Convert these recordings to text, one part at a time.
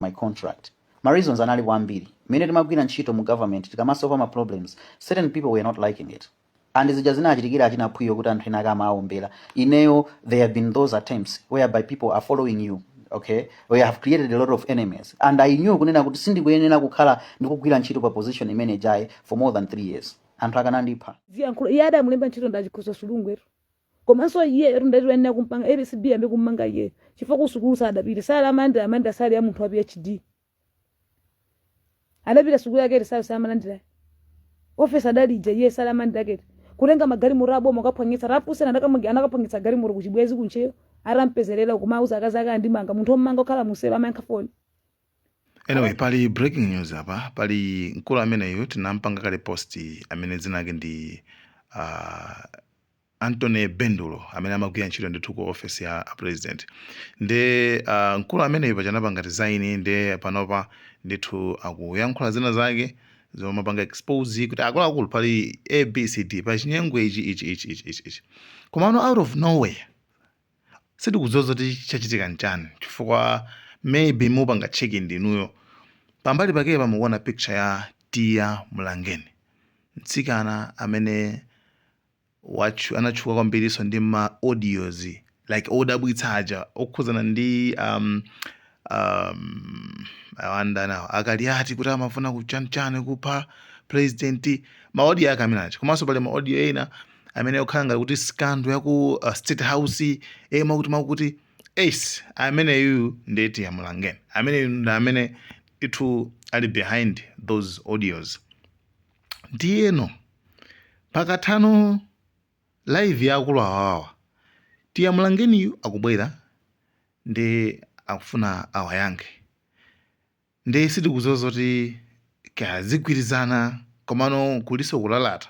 My contract, ma reasons analipo ambiri. Mmene timagwira ntchito mu government, tikamasolva ma problems, certain people were not liking it, and zija zinachitikira achina Phwiyo kuti anthu ena akamaombera ineyo. There have been those attempts whereby people are following you, okay? We have created a lot of enemies, and I knew kunena kuti sindikuyenera kukhala ndikugwira ntchito pa position imene jayi for more than 3 years. Anthu akanandipha. Ziyankhulo iye adamulemba ntchito ndachikhoza sulungwetu, komanso iye ndatiwenera kumpanga ACB ambe kummanga iye chifukwa kusukulu sadapite, sali amandira amandira sali ya munthu wa PhD. Adapita sukulu yake sali samalandira ofesi adalija iye sali amandira kete kutenga magalimoto aboma ukaphwanyitsa rapusena anakaphwanyitsa galimoto kuchibwezi kuncheyo atampezerera kumauza akazi ake andimanga munthu omanga okhala muselo amayankha foni. Anyway, pali breaking news apa. Pali mkulu ameneyu tinampanga kale post, amene dzina lake ndi Anthony Bendulo, amene amagwira ntchito ndithu ku office ya president. Nde mkulu ameneyu pachanapanga resign. Nde panopa ndithu akuyankhula zina zake zomwe amapanga expose kuti akuluakulu pali ABCD pa chinyengo ichi, ichi, ichi, ichi, ichi, ichi. Komano out of nowhere sitikudziwa zoti chachitika nchani, chifukwa maybe mupanga check ndinuyo. Pambali pakepa mukuona picture ya Tiya Mlangeni, mtsikana amene anatchuka kwambiriso ndi ma audios like odabwitsa aja okhuzana ndi awandana akaliati kuti amafuna kuchanchane kupha president, ma audio ake amene aja. Komanso pali ma audio ena amene okhala ngati kuti scandal yaku State House, makuti makuti ace. Ameneyu ndi Tiya Mlangeni, ameneyu ndi amene itu ali behind those audios. Ndiyeno pakathano live ya akulu awawa, Tiya Mlangeniyu akubwera ndi akufuna awayankhe. Ndi sitikudziwa zoti kazigwirizana, komano kuliso kulalata,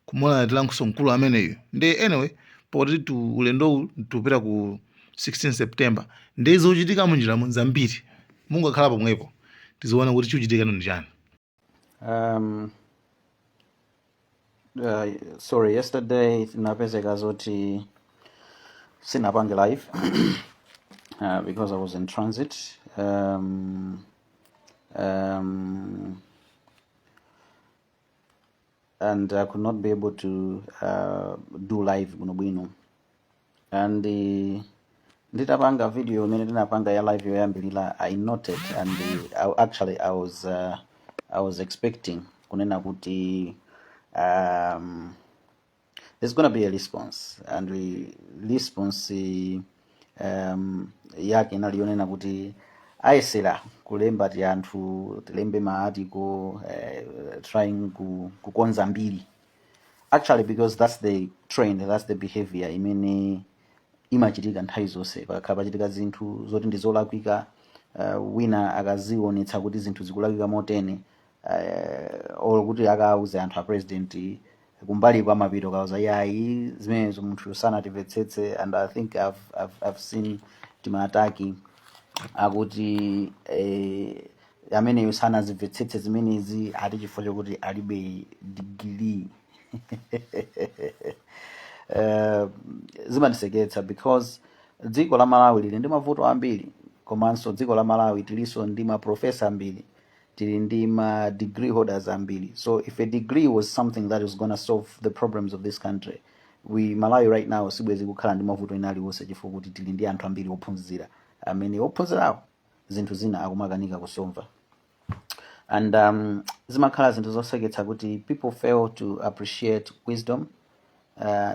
kumulalatiranso mkulu ameneyu. Ndi anyway, poti tu ulendowu tupita ku 16 September, ndi zochitika munjiramo zambiri. Mungakhala pomwepo tiziona kuti chikuchitika ndi chani. Sorry, yesterday tinapezeka zoti sinapange live because I was in transit and I could not be able to do live bwinobwino. And nditapanga video imene tinapanga ya live yoyambilira, I noted and actually I was expecting kunena kuti there's gonna be a response, and the response yake inali yonena kuti ayesera kulemba ti anthu tilembe ma article trying kukonza mbiri, actually, because that's the trend, that's the behavior imene imachitika nthawi zonse. Pakakhala pachitika zinthu zoti ndi zolakwika, wina akazionetsa kuti zinthu zikulakwika motene, or kuti akauze anthu a president kumbali kwa mapito kauza yayi zimenezo munthu sanatimvetsetse. And I think I've seen tima attack akuti ameneyo sanazimvetsetse zimenezi ati chifukwa chokuti alibe degree. Zimandiseketsa because dziko la Malawi lili ndi mavuto ambiri, komanso dziko la Malawi tilinso ndi maprofesa ambiri, tili ndi ma degree holders ambiri. So if a degree was something that was gonna solve the problems of this country, we Malawi right now sibwezi kukhala ndi mavuto ena aliwonse, chifukwa kuti tili ndi anthu ambiri ophunzira amene ophunzirawo zinthu zina akumakanika kusolva. And zimakhala zinthu zoseketsa kuti people fail to appreciate wisdom,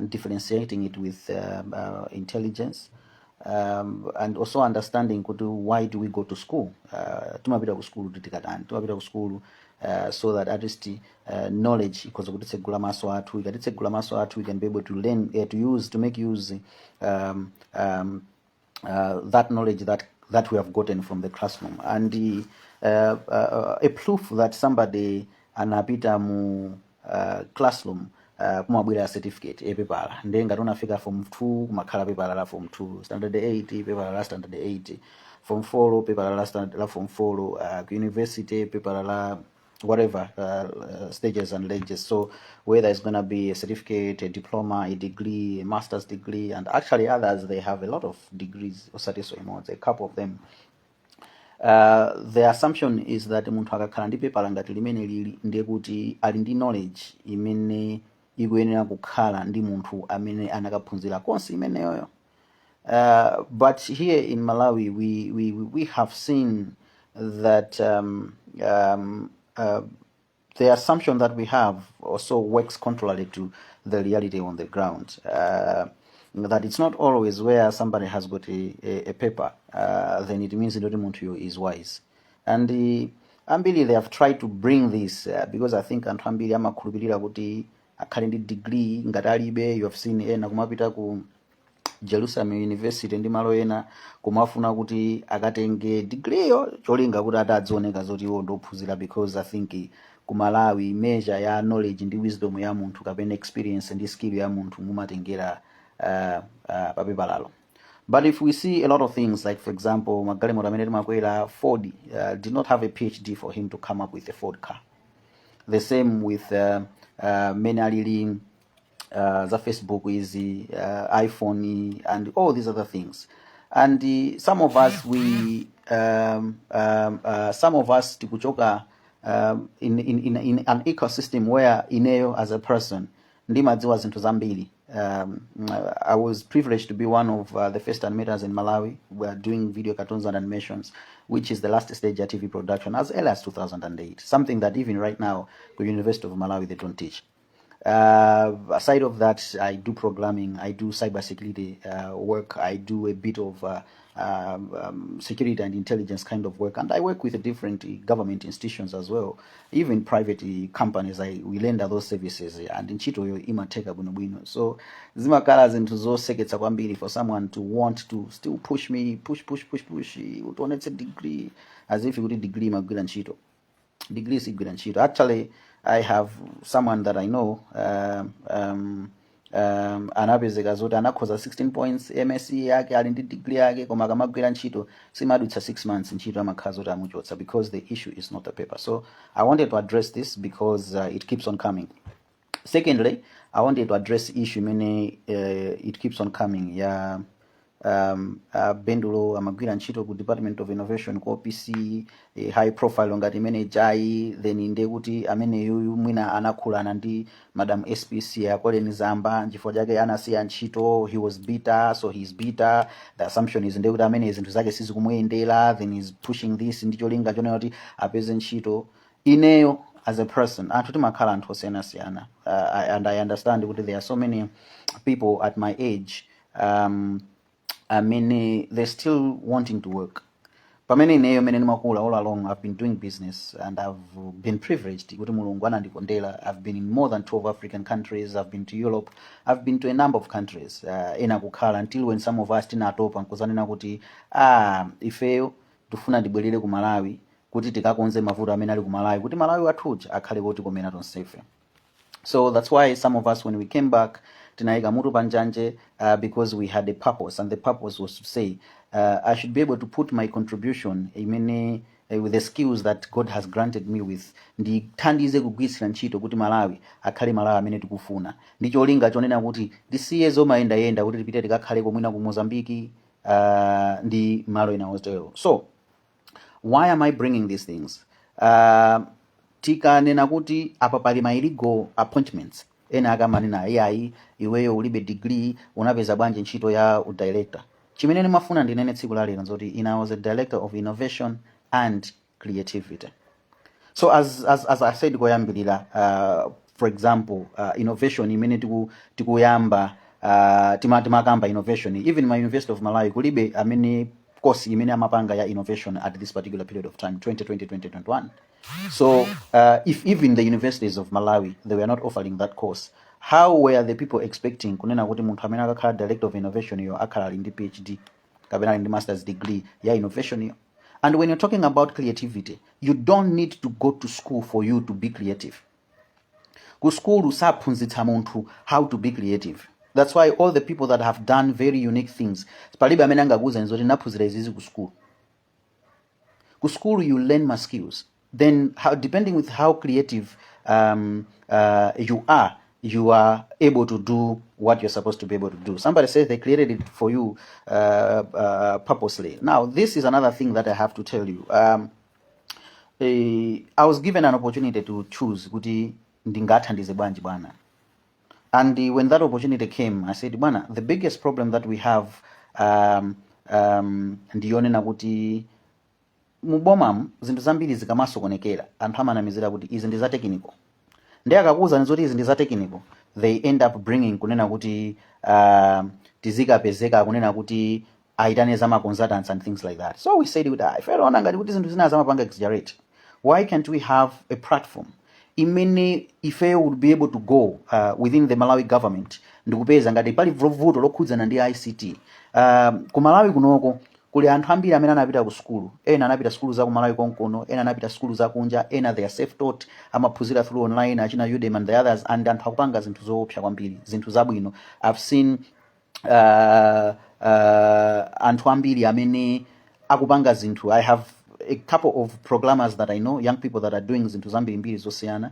differentiating it with intelligence, and also understanding kuti why do we go to school? Timapita ku school kuti tikatani? Timapita ku school so that at least knowledge ikhoza kutitsegula maso athu. Ikatitsegula maso athu, we can be able to learn, to use, to make use that knowledge that we have gotten from the classroom. And a proof that somebody anapita mu classroom, kumabwera certificate, epepala. Ndiye ngati unafika form 2, kumakhala pepala la form 2, standard 8, pepala la standard 8, form 4, pepala la, standard, la form 4, ku university, pepala la whatever stages and ledges. So whether it's going to be a certificate, a diploma, a degree, a master's degree, and actually others, they have a lot of degrees, osatiso imodzi, a couple of them. The assumption is that munthu akakhala ndi pepala ngati limene lili, ndiye kuti ali ndi knowledge imene ikuyenera kukhala ndi munthu amene anakaphunzira konse imeneyoyo. But here in Malawi, we have seen that the assumption that we have also works contrary to the reality on the ground. That it's not always where somebody has got a paper, then it means that munthuyo is wise. And ambiri, they have tried to bring this because I think anthu ambiri amakhulupirira kuti akhale ndi degree, ngati alibe. You have seen ena kumapita ku Jerusalem University ndi malo ena kumafuna kuti akatenge degree yo, cholinga kuti atadzioneka zoti iwo ndophunzira, because I think ku Malawi measure ya knowledge ndi wisdom ya munthu kapena experience ndi skill ya munthu mumatengera papepalalo. But if we see a lot of things, like for example magalimoto amene timakwera, Ford did not have a PhD for him to come up with a Ford car. The same with mene alili za Facebook izi, iPhone and all these other things. And some of us tikuchoka in an ecosystem where ineyo as a person ndimadziwa zinthu zambiri. I was privileged to be one of the first animators in Malawi. We are doing video cartoons and animations, which is the last stage of TV production, as early as 2008, something that even right now the University of Malawi, they don't teach. Aside of that, I do programming, I do cybersecurity work, I do a bit of security and intelligence kind of work, and I work with different government institutions as well, even private companies. We render those services, and ntchitoyo imatheka bwinobwino. So zimakhala zinthu zoseketsa kwambiri for someone to want to still push me, push, push, push, push, utionetse degree, as if kuti degree imagwira ntchito. Degree sigwira ntchito. Actually, I have someone that I know, anapezeka zoti anakhoza 16 points, MSc yake, ali ndi degree yake, koma akamagwira ntchito simadutsa 6 months, ntchito amakhala zoti amuchotsa, because the issue is not the paper. So I wanted to address this because it keeps on coming. Secondly, I wanted to address issue imene it keeps on coming ya Bendulo amagwira ntchito ku Department of Innovation ku OPC, high profile ngati imene jayi, then nde kuti amene yuyu mwina anakhulana ndi Madam SPC a Colleen Zamba, nchifukwa chake anasiya ntchito. He was bitter, so he's bitter. The assumption is nde kuti amene zinthu zake sizikumuyendera, then he's pushing this ndi cholinga chonena kuti apeze ntchito. Ineyo as a person, anthu timakhala anthu osiyanasiyana, and I understand kuti there are so many people at my age amene they're still wanting to work, pamene ineyo mene ndimakula, all along I've been doing business and I've been privileged kuti Mulungu anandikondera. I've been in more than 12 African countries, I've been to Europe, I've been to a number of countries, ena kukhala until when some of us tinatopa nkuzanena kuti, "Ah, ifeyo tifuna tibwerere ku Malawi kuti tikakonze mavuto amene ali ku Malawi, kuti Malawi wathuja akhale wotikomera tonsefe." So that's why some of us, when we came back, tinayika mutu panjanje, because we had a purpose, and the purpose was to say, I should be able to put my contribution imene with the skills that God has granted me with, ndithandize kugwiritsira ntchito kuti Malawi akhale Malawi amene tikufuna, ndi cholinga chonena kuti ndisiye zomayendayenda kuti tipite tikakhaleko mwina ku Mozambiki ndi malo ena otero. So why am I bringing these things? Tikanena kuti apa pali ma illegal appointments, ena akamanena, "Iyayi, iweyo ulibe degree, unapeza bwanji ntchito ya udirector?" Chimene ndimafuna ndinene tsiku la lero nzoti ine I was a director of innovation and creativity. So as I said koyambirira, for example, innovation imene tikuyamba, timakamba innovation, even my University of Malawi kulibe amene course imene amapanga ya innovation at this particular period of time, 2020 2021. So if even the universities of Malawi, they were not offering that course, how were the people expecting kunena kuti munthu amene akakhala director of innovation iyo akhala ali ndi PhD kapena ali ndi master's degree ya innovation iyo? And when you're talking about creativity, you don't need to go to school for you to be creative. Ku skulu saphunzitsa munthu how to be creative. That's why all the people that have done very unique things, palibe amene angakuwuzani zoti naphunzira izizi ku school. Ku school you learn ma skills, then how, depending with how creative you are. You are able to do what you're supposed to be able to do. Somebody says they created it for you purposely. Now, this is another thing that I have to tell you. I was given an opportunity to choose kuti ndingathandize bwanji bwana. And when that opportunity came, I said, "Bwana, the biggest problem that we have ndiyonena kuti mubomamu zinthu zambiri zikamasokonekera, anthu amanamizira kuti izi ndi za technical." Ndi akakuwuzani zoti izi ndi za technical, they end up bringing kunena kuti tizikapezeka kunena kuti aitane za ma consultants and things like that. So we said kuti, "Ah, ife tiona ngati kuti zinthu zina zamapanga exaggerate. Why can't we have a platform imene ife would be able to go within the Malawi government ndikupeza ngati pali vuto lokhudzana ndi ICT?" Ku Malawi kunoko kuli anthu ambiri amene anapita ku sukulu. Ena anapita sukulu za ku Malawi konkuno, ena anapita sukulu zakunja, ena they are self taught, amaphunzira through online, achina Udemy and the others, and anthu akupanga zinthu zoopsa kwambiri, zinthu zabwino. I've seen anthu ambiri amene akupanga zinthu. I have a couple of programmers that I know, young people that are doing zinthu zambirimbiri zosiyana,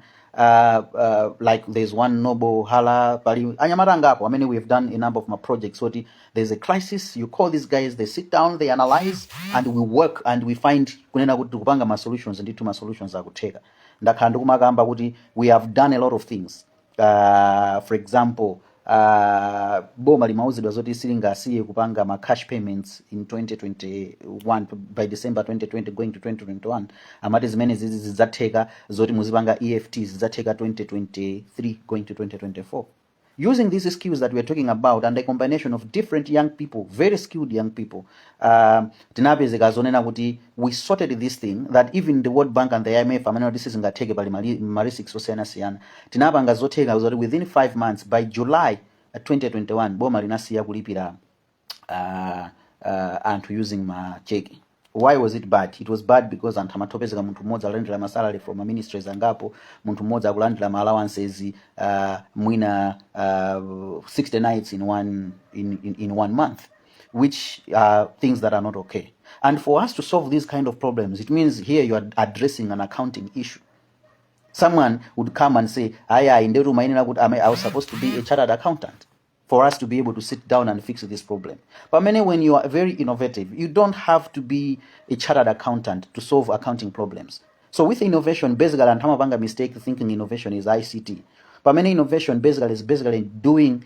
like there's one Noble Hala, pali anyamata angapo amene we have done a number of my projects, so there's a crisis, you call these guys, they sit down, they analyze, and we work and we find kunena kuti tikupanga ma solutions, ndithu ma solutions akutheka. Ndakhala ndikumakamba kuti we have done a lot of things. For example, boma limauzidwa zoti silingasiye kupanga ma cash payments in 2021, by December 2020 going to 2021. Amati zimene zizi zidzatheka, zoti muzipanga EFT zidzatheka 2023 going to 2024. Using these skills that we are talking about and a combination of different young people, very skilled young people, tinapezeka zonena kuti we sorted this thing that even the World Bank and the IMF amene kuti sizingatheke, pali ma risks osiyanasiyana, tinapanga zotheka zoti within 5 months, by July 2021, boma linasiya kulipira anthu using ma cheki. Why was it bad? It was bad because anthu amathopezeka munthu mmodzi alandira ma salary from ma ministries angapo, munthu mmodzi akulandira ma allowances mwina 60 nights in one month, which are things that are not okay. And for us to solve these kind of problems, it means here you are addressing an accounting issue. Someone would come and say, "Aya, nderu mayenera kuti I was supposed to be a chartered accountant for us to be able to sit down and fix this problem." Pamene when you are very innovative, you don't have to be a chartered accountant to solve accounting problems. So with innovation, basically, anthu amapanga mistake thinking innovation is ICT, pamene innovation basically is basically doing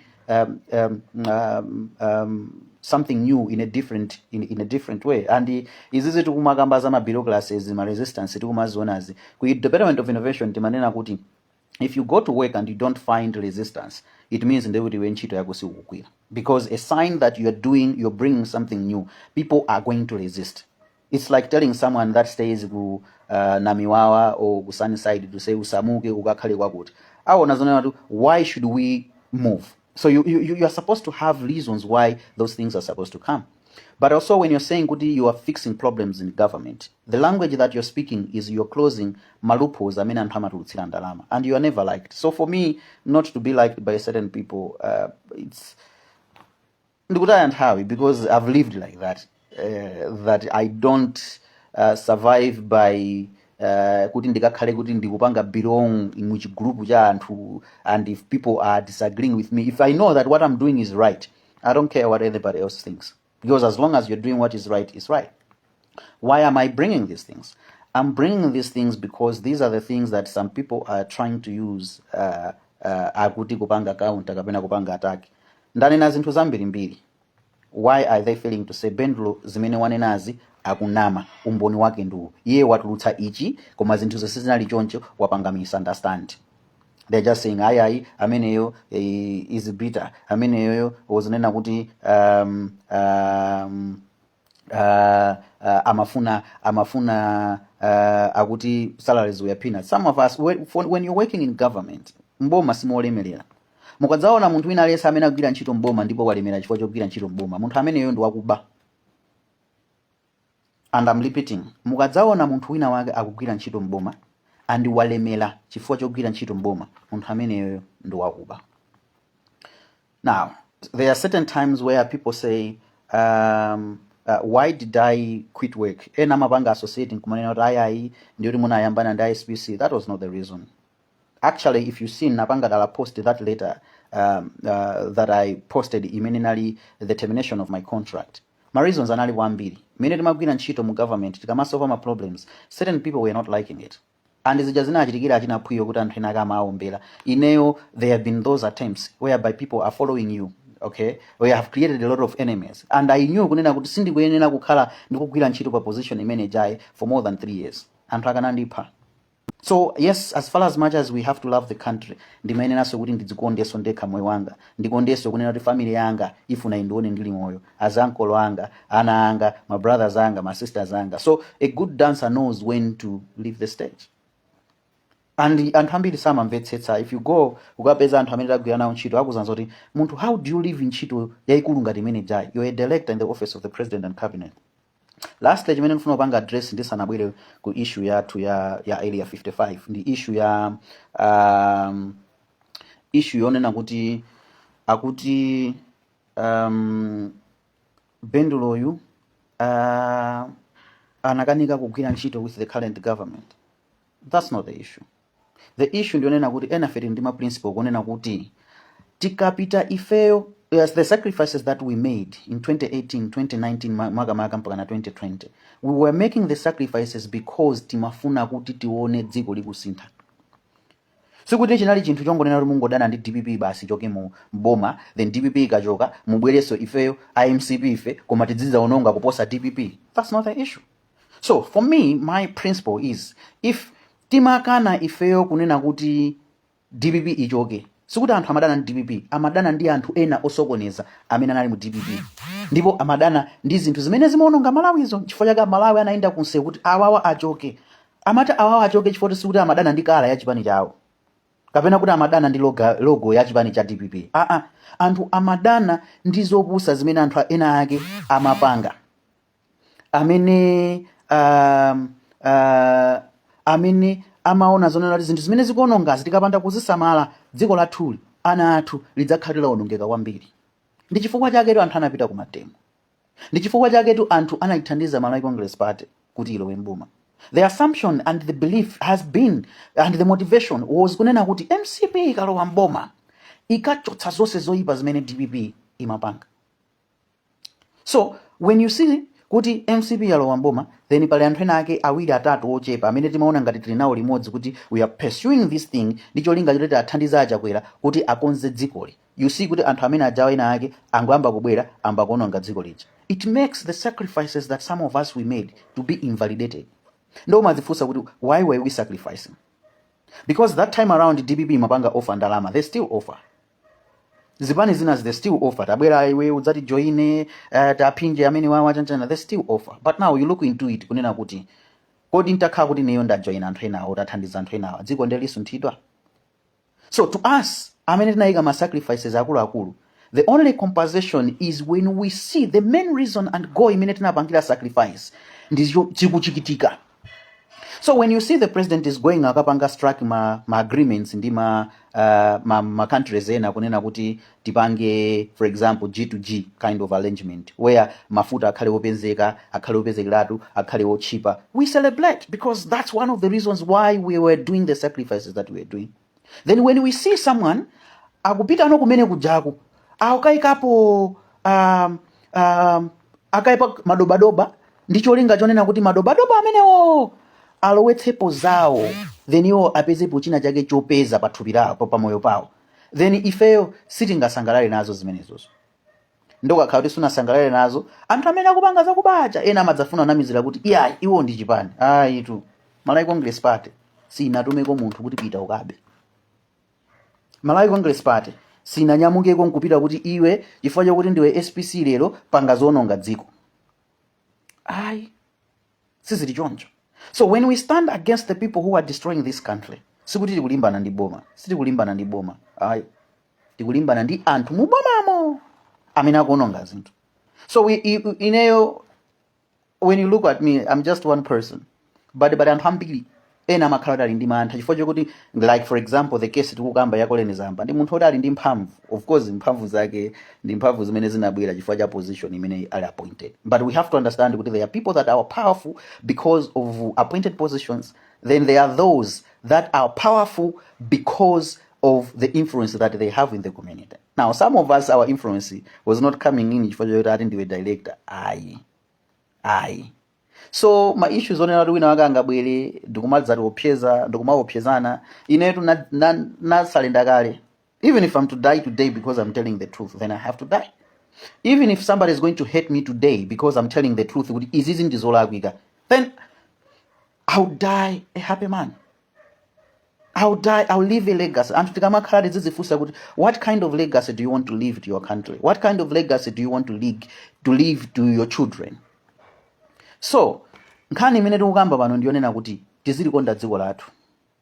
something new in a different way. And izizi tikumakamba za ma bureaucracies, ma resistance tikumazionazi, ku Department of Innovation timanena kuti if you go to work and you don't find resistance, it means ndekuti iwe ntchito yako sikukugwira, because a sign that you're doing, you're bringing something new, people are going to resist. It's like telling someone that stays ku Namiwawa or ku Sunnyside to say, "Usamuke ukakhale kwakuti." Aona zonena kuti, "Why should we move?" So you are supposed to have reasons why those things are supposed to come. But also when you're saying kuti you are fixing problems in government, the language that you're speaking is you're closing ma loopholes amene anthu amatulutsira ndalama, and you are never liked. So for me not to be liked by certain people, it's ndikutaya nthawi, because I've lived like that, that I don't survive by kuti ndikakhale kuti ndikupanga belong in which group cha anthu. And if people are disagreeing with me, if I know that what I'm doing is right, I don't care what anybody else thinks, because as long as you're doing what is right, is right. Why am I bringing these things? I'm bringing these things because these are the things that some people are trying to use akuti kupanga counter kapena kupanga attack. Ndanena zinthu zambirimbiri. Why are they failing to say, "Bendulo zimene wanenazi akunama, umboni wake ndiwo, iye watulutsa ichi, koma zinthu zonse zinali choncho, wapanga misunderstand"? They're just saying, "Ayi, ayi, ameneyo is bitter, ameneyo wazinena kuti amafuna akuti salaries were peanuts." Some of us, when you're working in government, mboma simolemerera. Mukadzaona munthu wina aliyense amene akugwira ntchito mboma ndipo walemera chifukwa chogwira ntchito mboma, munthu ameneyo ndi wakuba. And I'm repeating, mukadzaona munthu wina wake akugwira ntchito mboma and walemera chifukwa chogwira ntchito mboma, munthu ameneyo ndi wakuba. Now, there are certain times where people say, "Why did I quit work?" Ena amapanga associating kumanena kuti, "Ayi, ayi, ndiyoti munayambana ndi SPC." That was not the reason. Actually, if you see, napanga dala post that letter that I posted imene inali the termination of my contract. Ma reasons anali kwambiri. Mmene timagwira ntchito mu government, tikamasolva ma problems, certain people were not liking it. And zija zinachitikira achina Phwiyo kuti anthu ena akamaombera ineyo, there have been those attempts whereby people are following you, okay? We have created a lot of enemies, and I knew kunena kuti sindikuyenera kukhala ndikugwira ntchito pa position imene jayi for more than 3 years. Anthu akanandipha. So yes, as far as much as we have to love the country, ndimayeneranso kuti ndidzikondenso ndekha moyo wanga, ndikondenso kunena kuti family yanga ifuna indione ndili moyo, azankolo anga, ana anga, my brothers anga, my sisters anga. So a good dancer knows when to leave the stage, and anthu ambiri samamvetsetsa. If you go ukapeza anthu amene tagwira nawo ntchito, akuzanza kuti munthu, how do you leave ntchito yayikulu ngati imene jayi? You're a director in the Office of the President and Cabinet. Lastly, chimene ndifuna kupanga address ndisanabwere ku issue yathu ya Area 55 ndi issue ya issue yonena kuti akuti Benduloyu anakanika kugwira ntchito with the current government. That's not the issue. The issue ndionena kuti ena fe tili ndi ma principle kunena kuti tikapita ifeyo, yes, the sacrifices that we made in 2018, 2019, makamaka mpaka na 2020, we were making the sacrifices because timafuna kuti tione dziko likusintha. Sikuti chinali chinthu chongonena kuti mungodana ndi DPP basi, choke mu mboma, then DPP ikachoka mubwerenso ifeyo iMCP ife, koma tidzidzaononga kuposa DPP. That's not the issue. So for me, my principle is, if timakana ifeyo kunena kuti DPP ichoke, sikuti anthu amadana ndi DPP, amadana ndi anthu ena osokoneza amene anali mu DPP, ndipo amadana ndi zinthu zimene zimaononga Malawizo. Chifukwa chake Malawi anayenda kunsewu kuti awawa achoke. Amati awawa achoke chifukwa sikuti amadana ndi colour ya chipani chawo kapena kuti amadana ndi logo ya chipani cha DPP. Aa, anthu amadana ndi zopusa zimene anthu ena ake amapanga amene amaona zonena kuti zinthu zimene zikuonongazi, tikapanda kuzisamala, dziko lathuli, ana athu, lidzakhala lawonongeka kwambiri. Ndi chifukwa chaketu anthu anapita ku mademo. Ndi chifukwa chaketu anthu anayithandiza Malawi Congress Party kuti ilowe mboma. The assumption and the belief has been, and the motivation was, kunena kuti MCP ikalowa mboma ikachotsa zonse zoyipa zimene DPP imapanga. So when you see kuti MCP yalowa mboma, then pali anthu ena ake awiri, atatu ochepa amene timaona ngati tili nawo limodzi kuti we are pursuing this thing ndi cholinga choti athandize aChakwera kuti akonze dzikoli, you see kuti anthu amene ajawa ena ake angoyamba kubwera, amba kuononga dziko lija. It makes the sacrifices that some of us we made to be invalidated. Ndo umadzifunsa kuti why were we sacrificing? Because that time around DPP imapanga offer ndalama. They still offer. Zipani zinazi, they still offer, tabwera iwe udzati joine, taphinje amene wawa chanchana. They still offer. But now you look into it kunena kuti kodi ntakhala kuti neyo ndajoina anthu enawo, tathandiza anthu enawa, dziko ndelisunthidwa? So to us amene tinayika ma sacrifices akuluakulu, the only compensation is when we see the main reason and goal imene tinapangira sacrifice ndicho chikuchikitika. So when you see the president is going akapanga strike ma agreements ndi ma countries ena kunena kuti tipange, for example, G2G kind of arrangement where mafuta akhale opezeka, akhale opezekeratu, akhale ochipa, we celebrate because that's one of the reasons why we were doing the sacrifices that we were doing. Then when we see someone akupita ano kumene kujaku, akayikapo akayipa madobadoba ndi cholinga chonena kuti madobadoba amenewo alowetsepo zawo, then iwo apezepo china chake chopeza pathupi lawo, pamoyo pawo, then ifeyo sitingasangalale nazo zimenezozo. Ndokakhala kuti sunasangalale nazo, anthu amene akupanga zakubacha ena amadzafuna kunamizira kuti iyayi, iwo ndi chipani. Ayitu, Malawi Congress Party sinatumeko munthu kuti pita ukabe. Malawi Congress Party sinanyamukeko nkupita kuti iwe, chifukwa chakuti ndiwe SPC lero, panga zononga dziko. Ayi, sizili choncho. So when we stand against the people who are destroying this country, sikuti tikulimbana ndi boma. Sitikulimbana ndi boma, ayi. Tikulimbana ndi anthu mubomamo amene akuononga zinthu. So ineyo, when you look at me, I'm just one person, but anthu ambiri ena amakhala kuti ali ndi mantha chifukwa chokuti, like for example, the case tikukamba ya Colleen Zamba, ndi munthu oti ali ndi mphamvu. Of course, mphamvu zake ndi mphamvu zimene zinabwera chifukwa cha position imene ali appointed, but we have to understand kuti there are people that are powerful because of appointed positions, then there are those that are powerful because of the influence that they have in the community. Now, some of us, our influence was not coming in chifukwa choti ati ndiwe director, ayi, ayi. So ma issues onena kuti wina wake angabwere ndikumadzatiopseza, ndikumaopsezana, inetu nasalenda kale. Even if I'm to die today because I'm telling the truth, then I have to die. Even if somebody is going to hate me today because I'm telling the truth kuti izizi ndizolakwika, then I'll die a happy man. I'll die, I'll leave a legacy. Anthu tikamakhala tizidzifunsa kuti what kind of legacy do you want to leave to your country? What kind of legacy do you want to leave to your children? So nkhani imene tikukamba pano ndiyonena kuti tizilikonda dziko lathu.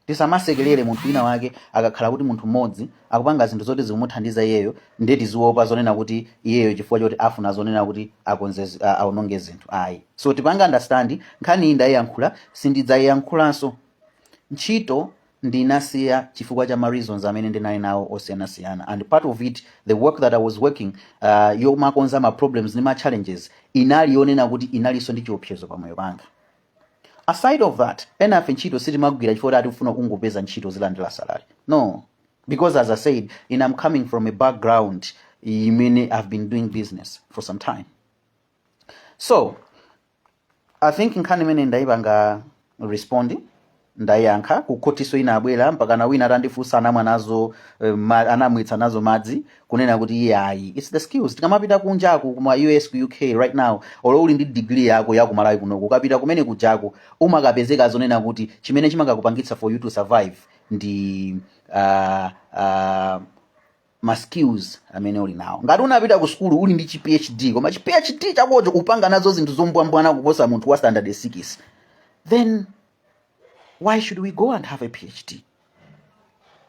Tisamasekelere munthu wina wake akakhala kuti munthu mmodzi akupanga zinthu zoti zikumuthandiza iyeyo, ndiye tiziopa zonena kuti iyeyo chifukwa choti afuna zonena kuti akonze aononge zinthu, ayi. So tipange understand, nkhani iyi ndayiyankhula, sindidzayiyankhulanso. Ntchito ndinasiya chifukwa cha ma reasons amene ndinali nawo osiyanasiyana, and part of it, the work that I was working, yomakonza ma problems ndi ma challenges, inali yonena kuti inalinso ndi chiopsezo pamoyo panga. Aside of that, enafe ntchito sitimagwira chifukwa kuti tifuna kungopeza ntchito zilandira salary, no, because as I said, in I'm coming from a background imene I've been doing business for some time. So I think nkhani imene ndayipanga respond, ndayankha. Kukhotiso ina abwera mpakana wina atandifunsa, anamwa nazo anamwitsa nazo madzi kunena kuti iye ayi, it's the skills. Tikamapita kunjaku kuma US, ku UK right now, olo uli ndi degree yako yakumalawi kunoku, ukapita kumene kujako umakapezeka zonena kuti chimene chimakakupangitsa for you to survive ndi ma skills amene uli nawo. Ngati unapita ku sukulu uli ndi chi PhD, koma chi PhD chakocho upanga nazo zinthu zombwambwana kuposa munthu wa standard 6, then why should we go and have a PhD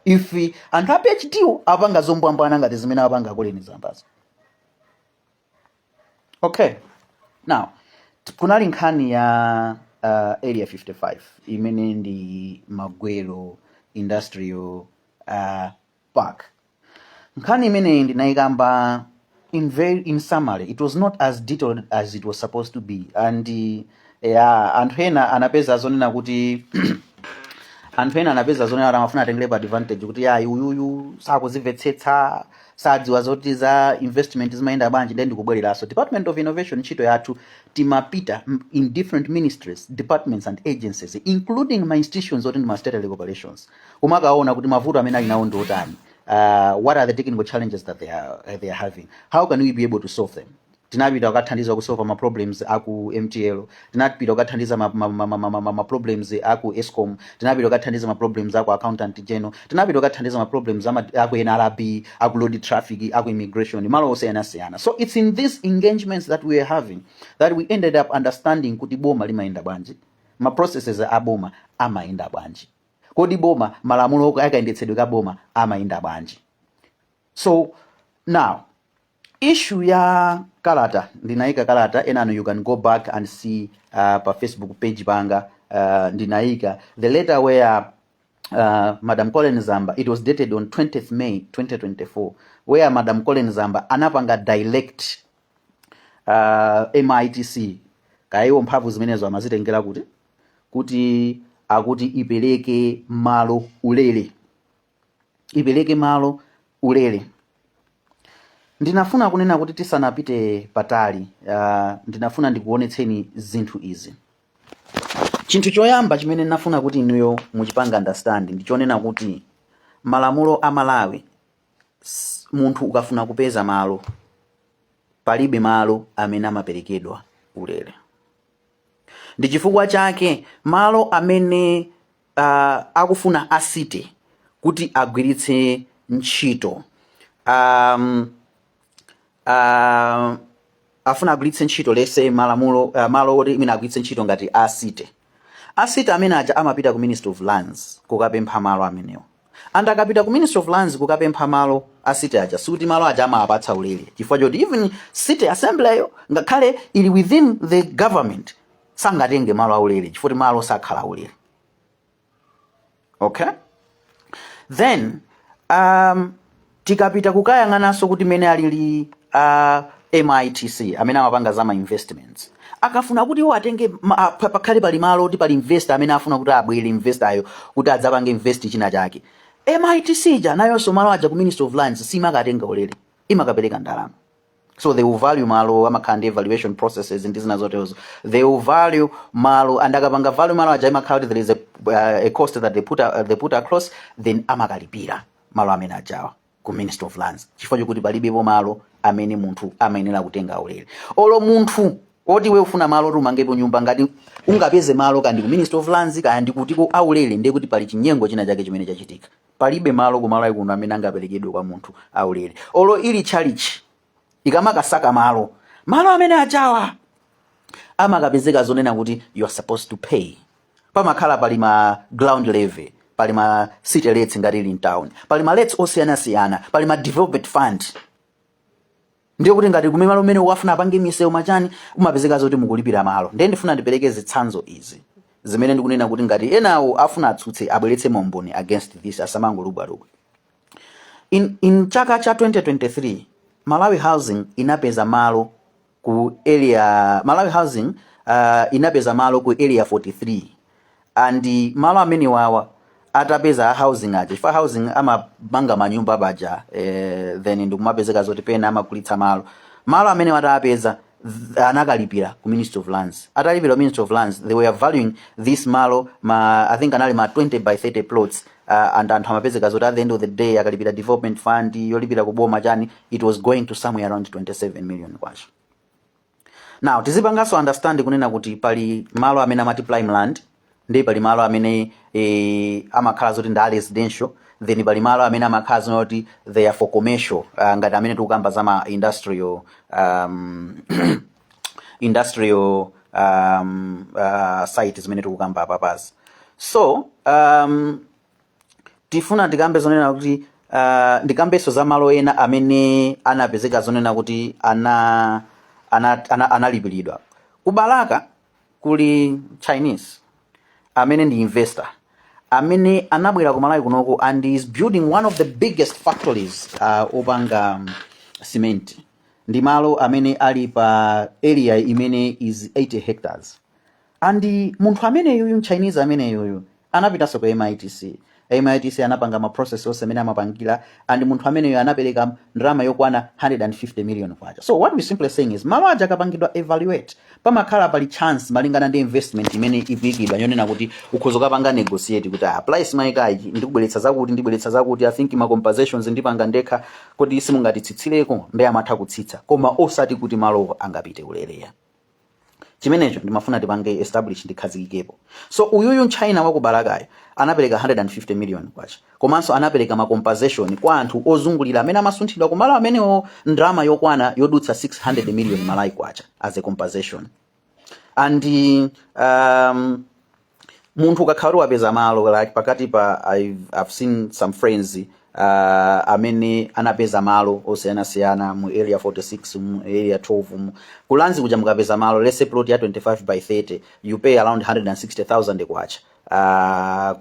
if anthu a PhD wo apanga zombwambwana ngati zimene apanga Colleen Zambazo? Okay, now kunali nkhani ya Area 55 imene ndi Magwero Industrial Park. Nkhani imeneyi ndinayikamba in summary. It was not as detailed as it was supposed to be, and yeah, anthu ena anapeza zonena kuti amafuna atengerepo advantage kuti yayi, uyuyu sakuzimvetsetsa, sadziwa zoti za investment zimayenda bwanji. Ndiye ndikubwereranso, Department of Innovation, ntchito yathu timapita in different ministries, departments and agencies, including ma institutions oti ndi ma state corporations, kumakaona kuti mavuto amene ali nawo ndi otani, what are the technical challenges that they are having, how can we be able to solve them. Tinapita kukathandiza kusolva ma problems aku MTL, tinapita kukathandiza ma problems aku ESCOM, tinapita kukathandiza ma problems aku Accountant General, tinapita kukathandiza ma problems aku NRB, aku road traffic, aku immigration, malo osiyanasiyana. So it's in these engagements that we are having that we ended up understanding kuti boma limayenda bwanji, ma processes a boma amayenda bwanji, kodi boma, malamulo akayendetsedwe ka boma amayenda bwanji. So now, issue ya kalata, ndinayika kalata enano, you can go back and see pa Facebook page panga, ndinayika the letter where Madam Colleen Zamba, it was dated on 20th May 2024, where Madam Colleen Zamba anapanga direct MITC, kaiwo mphamvu zimenezo amazitengera kuti akuti ipereke malo ulere, ipereke malo ulere. Ndinafuna kunena kuti tisanapite patali, ndinafuna ndikuonetseni zinthu izi. Chinthu choyamba chimene ndinafuna kuti inuyo muchipanga understand ndichonena kuti malamulo a Malawi, munthu ukafuna kupeza malo, palibe malo amene amaperekedwa ulere. Ndi chifukwa chake malo amene akufuna a city kuti agwiritse ntchito, afuna agwiritse ntchito lese malamulo, malo oti imene agwiritse ntchito ngati a city, a city amene aja amapita ku Ministry of Lands kukapempha malo amenewo. And akapita ku Ministry of Lands kukapempha malo a city aja, sikuti malo aja amawapatsa ulere, chifukwa choti even city assembly yo, ngakhale ili within the government, sangatenge malo aulere, chifukwa kuti malo sakhala aulere. Okay, then tikapita kukayang'ananso kuti mene alili MITC amene amapanga za ma investments akafuna kuti iwo atenge pakhale pali malo kuti pali investor amene afuna kuti abwere, investor ayo kuti adzapange invest china chake, MITC ja nayonso malo aja ku Ministry of Lands simakatenga ulere, imakapereka ndalama. So they will value malo, amakhala ndi evaluation processes ndi zina zoterozo. They will value malo and akapanga value malo aja, imakhala kuti there is a cost that they put across, then amakalipira malo amene ajawa ku Ministry of Lands, chifukwa chokuti palibepo malo amene munthu amayenera kutenga ulere. Olo munthu oti we ufuna malo oti umangepo nyumba, ngati ungapeze malo kandi ku Ministry of Lands kaya ndikutiko aulere, ndiye kuti pali chinyengo china chake chimene chachitika. Palibe malo kumalo kuno amene angaperekedwe kwa munthu aulere. Olo ili chalichi ikamakasaka malo, malo amene ajawa amakapezeka zonena kuti you are supposed to pay. Pamakhala pali ma ground levy, pali ma city rates ngati ili in town, pali ma rates osiyanasiyana, pali ma development fund. Ndiye kuti ngati kumene malo umene wafuna apange misewu machani, umapezeka zoti mukulipira malo. Ndiye ndifuna ndipereke zitsanzo izi zimene ndikunena kuti ngati enawo afuna atsutse, abweretse maumboni against this, asamangolubwalubwa. In chaka cha 2023, Malawi Housing inapeza malo ku area, Malawi Housing inapeza malo ku Area 43, and malo amene wawa atapeza a housing aja, chifukwa housing amamanga manyumba paja, then ndikumapezeka zoti pena amagulitsa malo. Malo amene atapeza, anakalipira ku Ministry of Lands. Atalipira ku Ministry of Lands, they were valuing this malo ma, I think anali ma 20 by 30 plots, and anthu amapezeka zoti at the end of the day akalipira development fund yolipira kuboma chani, it was going to somewhere around 27 million kwacha. Now tizipanganso understand kunena kuti pali malo amene amati prime land, ndi pali malo amene amakhala zoti ndi a residential, then pali malo amene amakhala zoti they are for commercial, ngati amene tikukamba za ma industrial site zimene tikukamba apapazi. So tifuna tikambe zonena kuti ndikambenso za malo ena amene anapezeka zonena kuti analipiridwa. Ku Balaka kuli Chinese amene ndi investor amene anabwera ku Malawi kunoko and is building one of the biggest factories opanga cement. Ndi malo amene ali pa area imene is 80 hectares, and munthu ameneyuyu, Chinese ameneyuyu, anapitanso ku MITC. MITC anapanga ma process onse amene amapangira, and munthu ameneyo anapereka ndalama yokwana 150 million kwacha. So what we simply saying is, malo aja akapangidwa evaluate, pamakhala pali chance malingana ndi investment imene ikuyikidwa yonena kuti ukhoza kapanga negotiate kuti, "Ah, price mayikayi ndikubweretsa zakuti, ndibweretsa zakuti, I think ma compensations ndipanga ndekha, kuti simungatitsitsireko?" Ndi amatha kutsitsa, koma osati kuti malowo angapite ulereya. Chimenecho ndimafuna tipange establish, ndikhazikikepo. So uyuyu Mchina waku Balakayo anapereka 150 million kwacha, komanso anapereka ma compensation kwa anthu ozungulira amene amasunthidwa kumalo amenewo, ndalama yokwana yodutsa 600 million Malawi kwacha as a compensation. And munthu ukakhala kuti wapeza malo, like pakati pa I've seen some friends amene anapeza malo osiyanasiyana mu Area 46, mu Area 12, mu ku Lands kuja. Mukapeza malo, let's say plot ya 25 by 30, you pay around 160,000 kwacha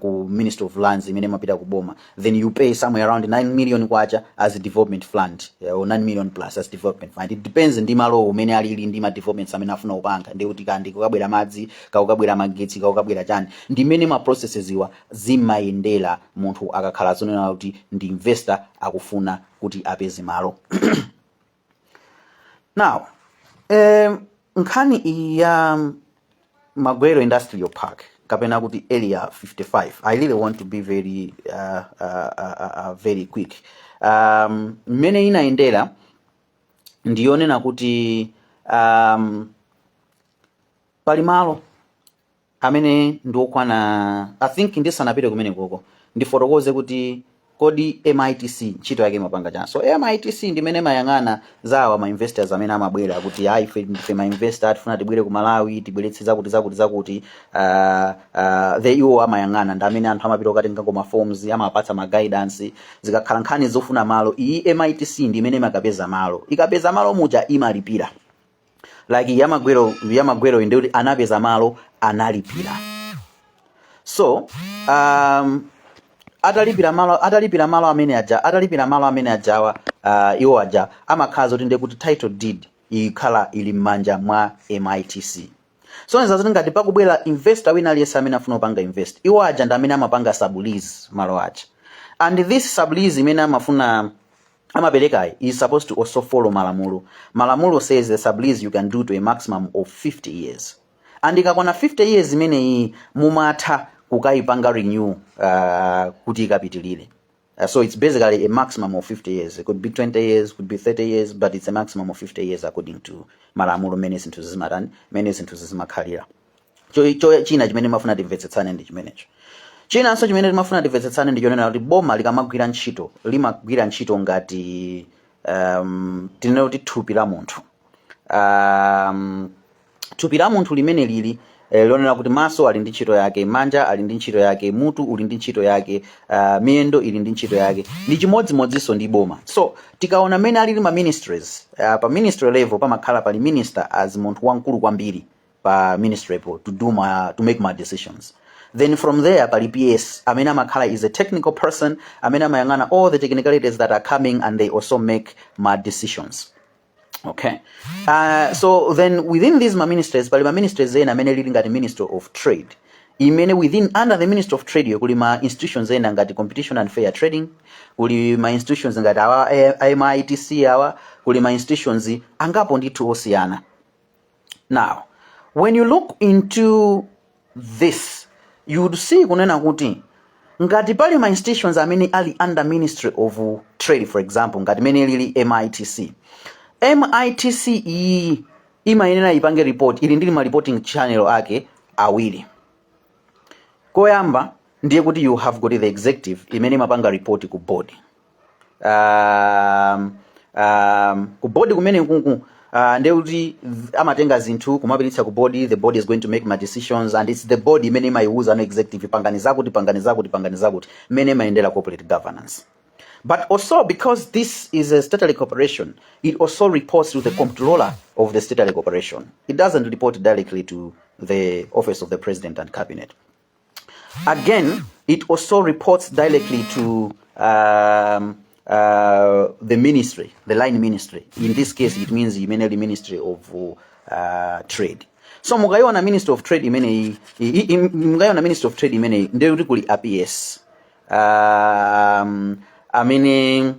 ku Ministry of Lands imene imapita ku boma. Then you pay somewhere around 9 million kwacha as a development fund, or 9 million plus as development fund. It depends ndi malo umene alili ndi ma developments amene afuna kupanga, ndi kuti kandi kukabwera madzi, kakukabwera magetsi, kakukabwera chani. Ndi mmene ma processes iwa zimayendera munthu akakhala zonena kuti ndi investor akufuna kuti apeze malo. Now nkhani iyi ya Magwero Industrial Park kapena kuti Area 55, I really want to be very quick. Mmene inayendera ndiyonena kuti pali malo amene ndiokwana, I think ndisanapite kumene koko ndifotokoze kuti kodi MITC ntchito yake imapanga chani. So MITC ndimene mayang'ana zawa ma investors amene amabwera kuti, "Ayi, ife ndife ma investor, tifuna tibwere ku Malawi, tibweretse zakuti zakuti zakuti." The iwo amayang'ana ndi amene anthu amapita kukatenga ma forms, amapatsa ma guidance zikakhala nkhani zofuna malo. Iyi MITC ndi imene imakapeza malo. Ikapeza malo muja imalipira, like yamagwero. Yamagwero ndi kuti anapeza malo, analipira. So atalipira malo amene aja, atalipira malo amene ajawa, iwo aja amakhala zoti ndiye kuti title deed Ikhala ili m'manja mwa MITC. So zoti ngati pakubwera investor wina aliyense amene afuna kupanga invest, iwo aja ndi amene amapanga sublease malo aja, and this sublease imene amafuna amaperekayi is supposed to also follow malamulo. Malamulo says the sublease you can do to a maximum of 50 years, and ikakwana 50 years imeneyi mumatha kukayipanga renew kuti ikapitilire. So it's basically a maximum of 50 years. It could be 20 years, could be 30 years, but it's a maximum of 50 years according to malamulo mene zinthu zimatani, mene zinthu zimakhalira. Cho china chimene mafuna timvetsetsane ndi chimenecho. Chinanso chimene timafuna timvetsetsane ndi chonena kuti boma likamagwira ntchito, limagwira ntchito ngati tinene kuti thupi la munthu. Thupi la munthu limene lili lonena kuti maso ali ndi ntchito yake, manja ali ndi ntchito yake, mutu uli ndi ntchito yake, miyendo ili ndi ntchito yake. Ndi chimodzimodzinso ndi boma. So tikaona mmene alili ma ministries, pa ministry level pamakhala pali minister as munthu wamkulu kwambiri pa ministry po to make ma decisions. Then from there pali PS amene amakhala is a technical person amene amayang'ana all the technicalities that are coming, and they also make ma decisions, okay? So then within these ma ministries, pali ma ministries ena amene lili ngati Ministry of Trade, imene within, under the Ministry of Trade yo, kuli ma institutions ena ngati Competition and Fair Trading, kuli ma institutions ngati awa MITC awa, kuli ma institutions angapo ndithu osiyana. Now, when you look into this, you would see kunena kuti ngati pali ma institutions amene ali under Ministry of Trade, for example ngati mene lili MITC, MITC iyi imayenera ipange report, ili ndili ma reporting channel ake awiri. Koyamba ndiye kuti you have got the executive imene imapanga report ku board. Ku board kumene kuku ndiye kuti amatenga zinthu kumapititsa ku board. The board is going to make ma decisions, and it's the board imene imayiuza no executive, pangani zakuti, pangani zakuti, pangani zakuti, imene imayendera corporate governance. But also, because this is a stately corporation, it also reports to the comptroller of the stately corporation. It doesn't report directly to the Office of the President and Cabinet. Again, it also reports directly to the ministry, the line ministry. In this case, it means immediately Ministry of Trade. So mukaiona Ministry of Trade imene, mukaiona Ministry of Trade imene, ndiye kuti kuli a PS amene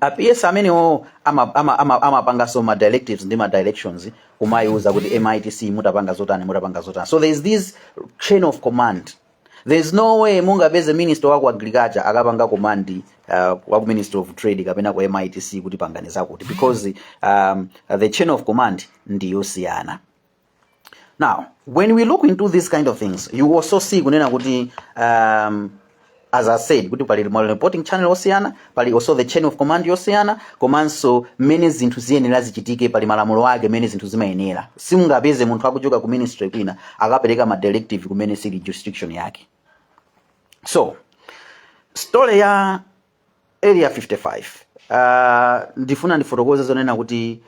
a PS amenewo amapanganso ma directives ndi ma directions kumayiuza kuti MITC mutapanga zotani, mutapanga zotani. So there is this chain of command. There's no way mungapeze minister waku agriculture akapanga command waku Ministry of Trade kapena ku MITC kuti pangani zakuti, because the chain of command ndiyosiyana. Now, when we look into these kind of things, you also see kunena kuti as I said, kuti pali ma reporting channel osiyana, pali also the chain of command yosiyana, komanso mmene zinthu ziyenera zichitike, pali malamulo ake mmene zinthu zimayenera. Simungapeze munthu akuchoka ku ministry kwina akapereka ma directive kumene sili jurisdiction yake. So story ya Area 55, ndifuna ndifotokoze zonena kuti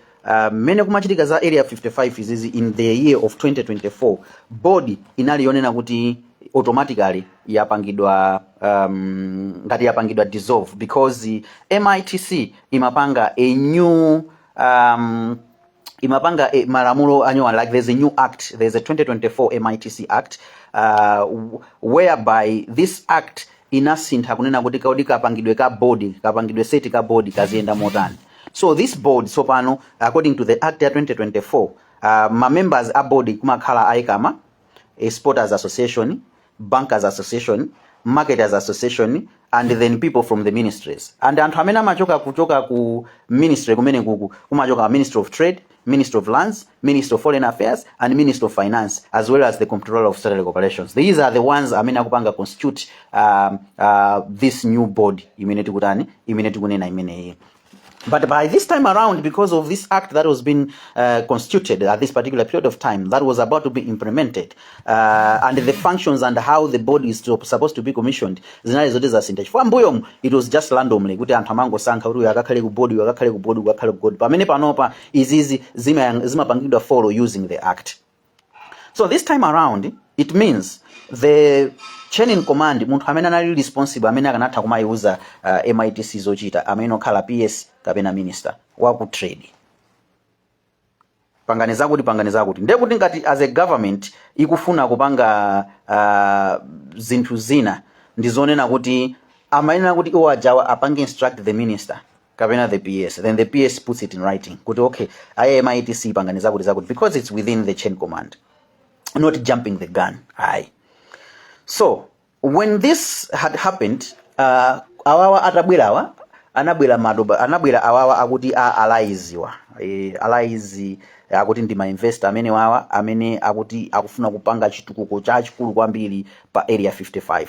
mmene kumachitika za Area 55 izizi in the year of 2024, board inali yonena kuti automatically yapangidwa ngati yapangidwa dissolve, because MITC imapanga a new imapanga malamulo anyuwa, like there's a new act, there's a 2024 MITC Act, whereby this act inasintha kunena kuti kaudi kapangidwe ka board, kapangidwe set ka board kaziyenda motani. So this board tsopano, according to the act ya 2024, ma members a board kumakhala a ECAMA, Exporters Association, Bankers Association, Marketers Association, and then people from the ministries. And anthu amene amachoka kuchoka ku ministry kumene kuku kumachoka Ministry of Trade, Ministry of Lands, Ministry of Foreign Affairs and Ministry of Finance, as well as the Comptroller of Statutory Corporations. These are the ones amene akupanga constitute this new board imene tikutani, imene tikunena imeneyi. But by this time around, because of this act that was being constituted at this particular period of time, that was about to be implemented, and the functions and how the board is supposed to be commissioned, zinali zoti zasintha. Chifukwa mbuyomu it was just randomly kuti anthu amangosankha kuti uyu akakhale ku board, uyu akakhale ku board, uyu akakhale ku board. Pamene panopa izizi zimapangidwa follow using the act. So this time around, it means the chain in command, munthu amene anali responsible, amene akanatha kumayiuza MITC zochita, amene okhala PS kapena minister waku trade. Pangani zakuti, pangani zakuti. Ndiye kuti ngati as a government ikufuna kupanga zinthu zina, ndizonena kuti amayenera kuti iwo ajawa apange instruct the minister kapena the PS, then the PS puts it in writing kuti, "Okay, MITC, pangani zakuti zakuti," because it's within the chain command, not jumping the gun, ayi. So when this had happened, awawa atabwerawa, anabwera madoba, anabwera awawa akuti a allies wa allies, akuti ndi ma investor amene wawa amene akuti akufuna kupanga chitukuko chachikulu kwambiri pa Area 55.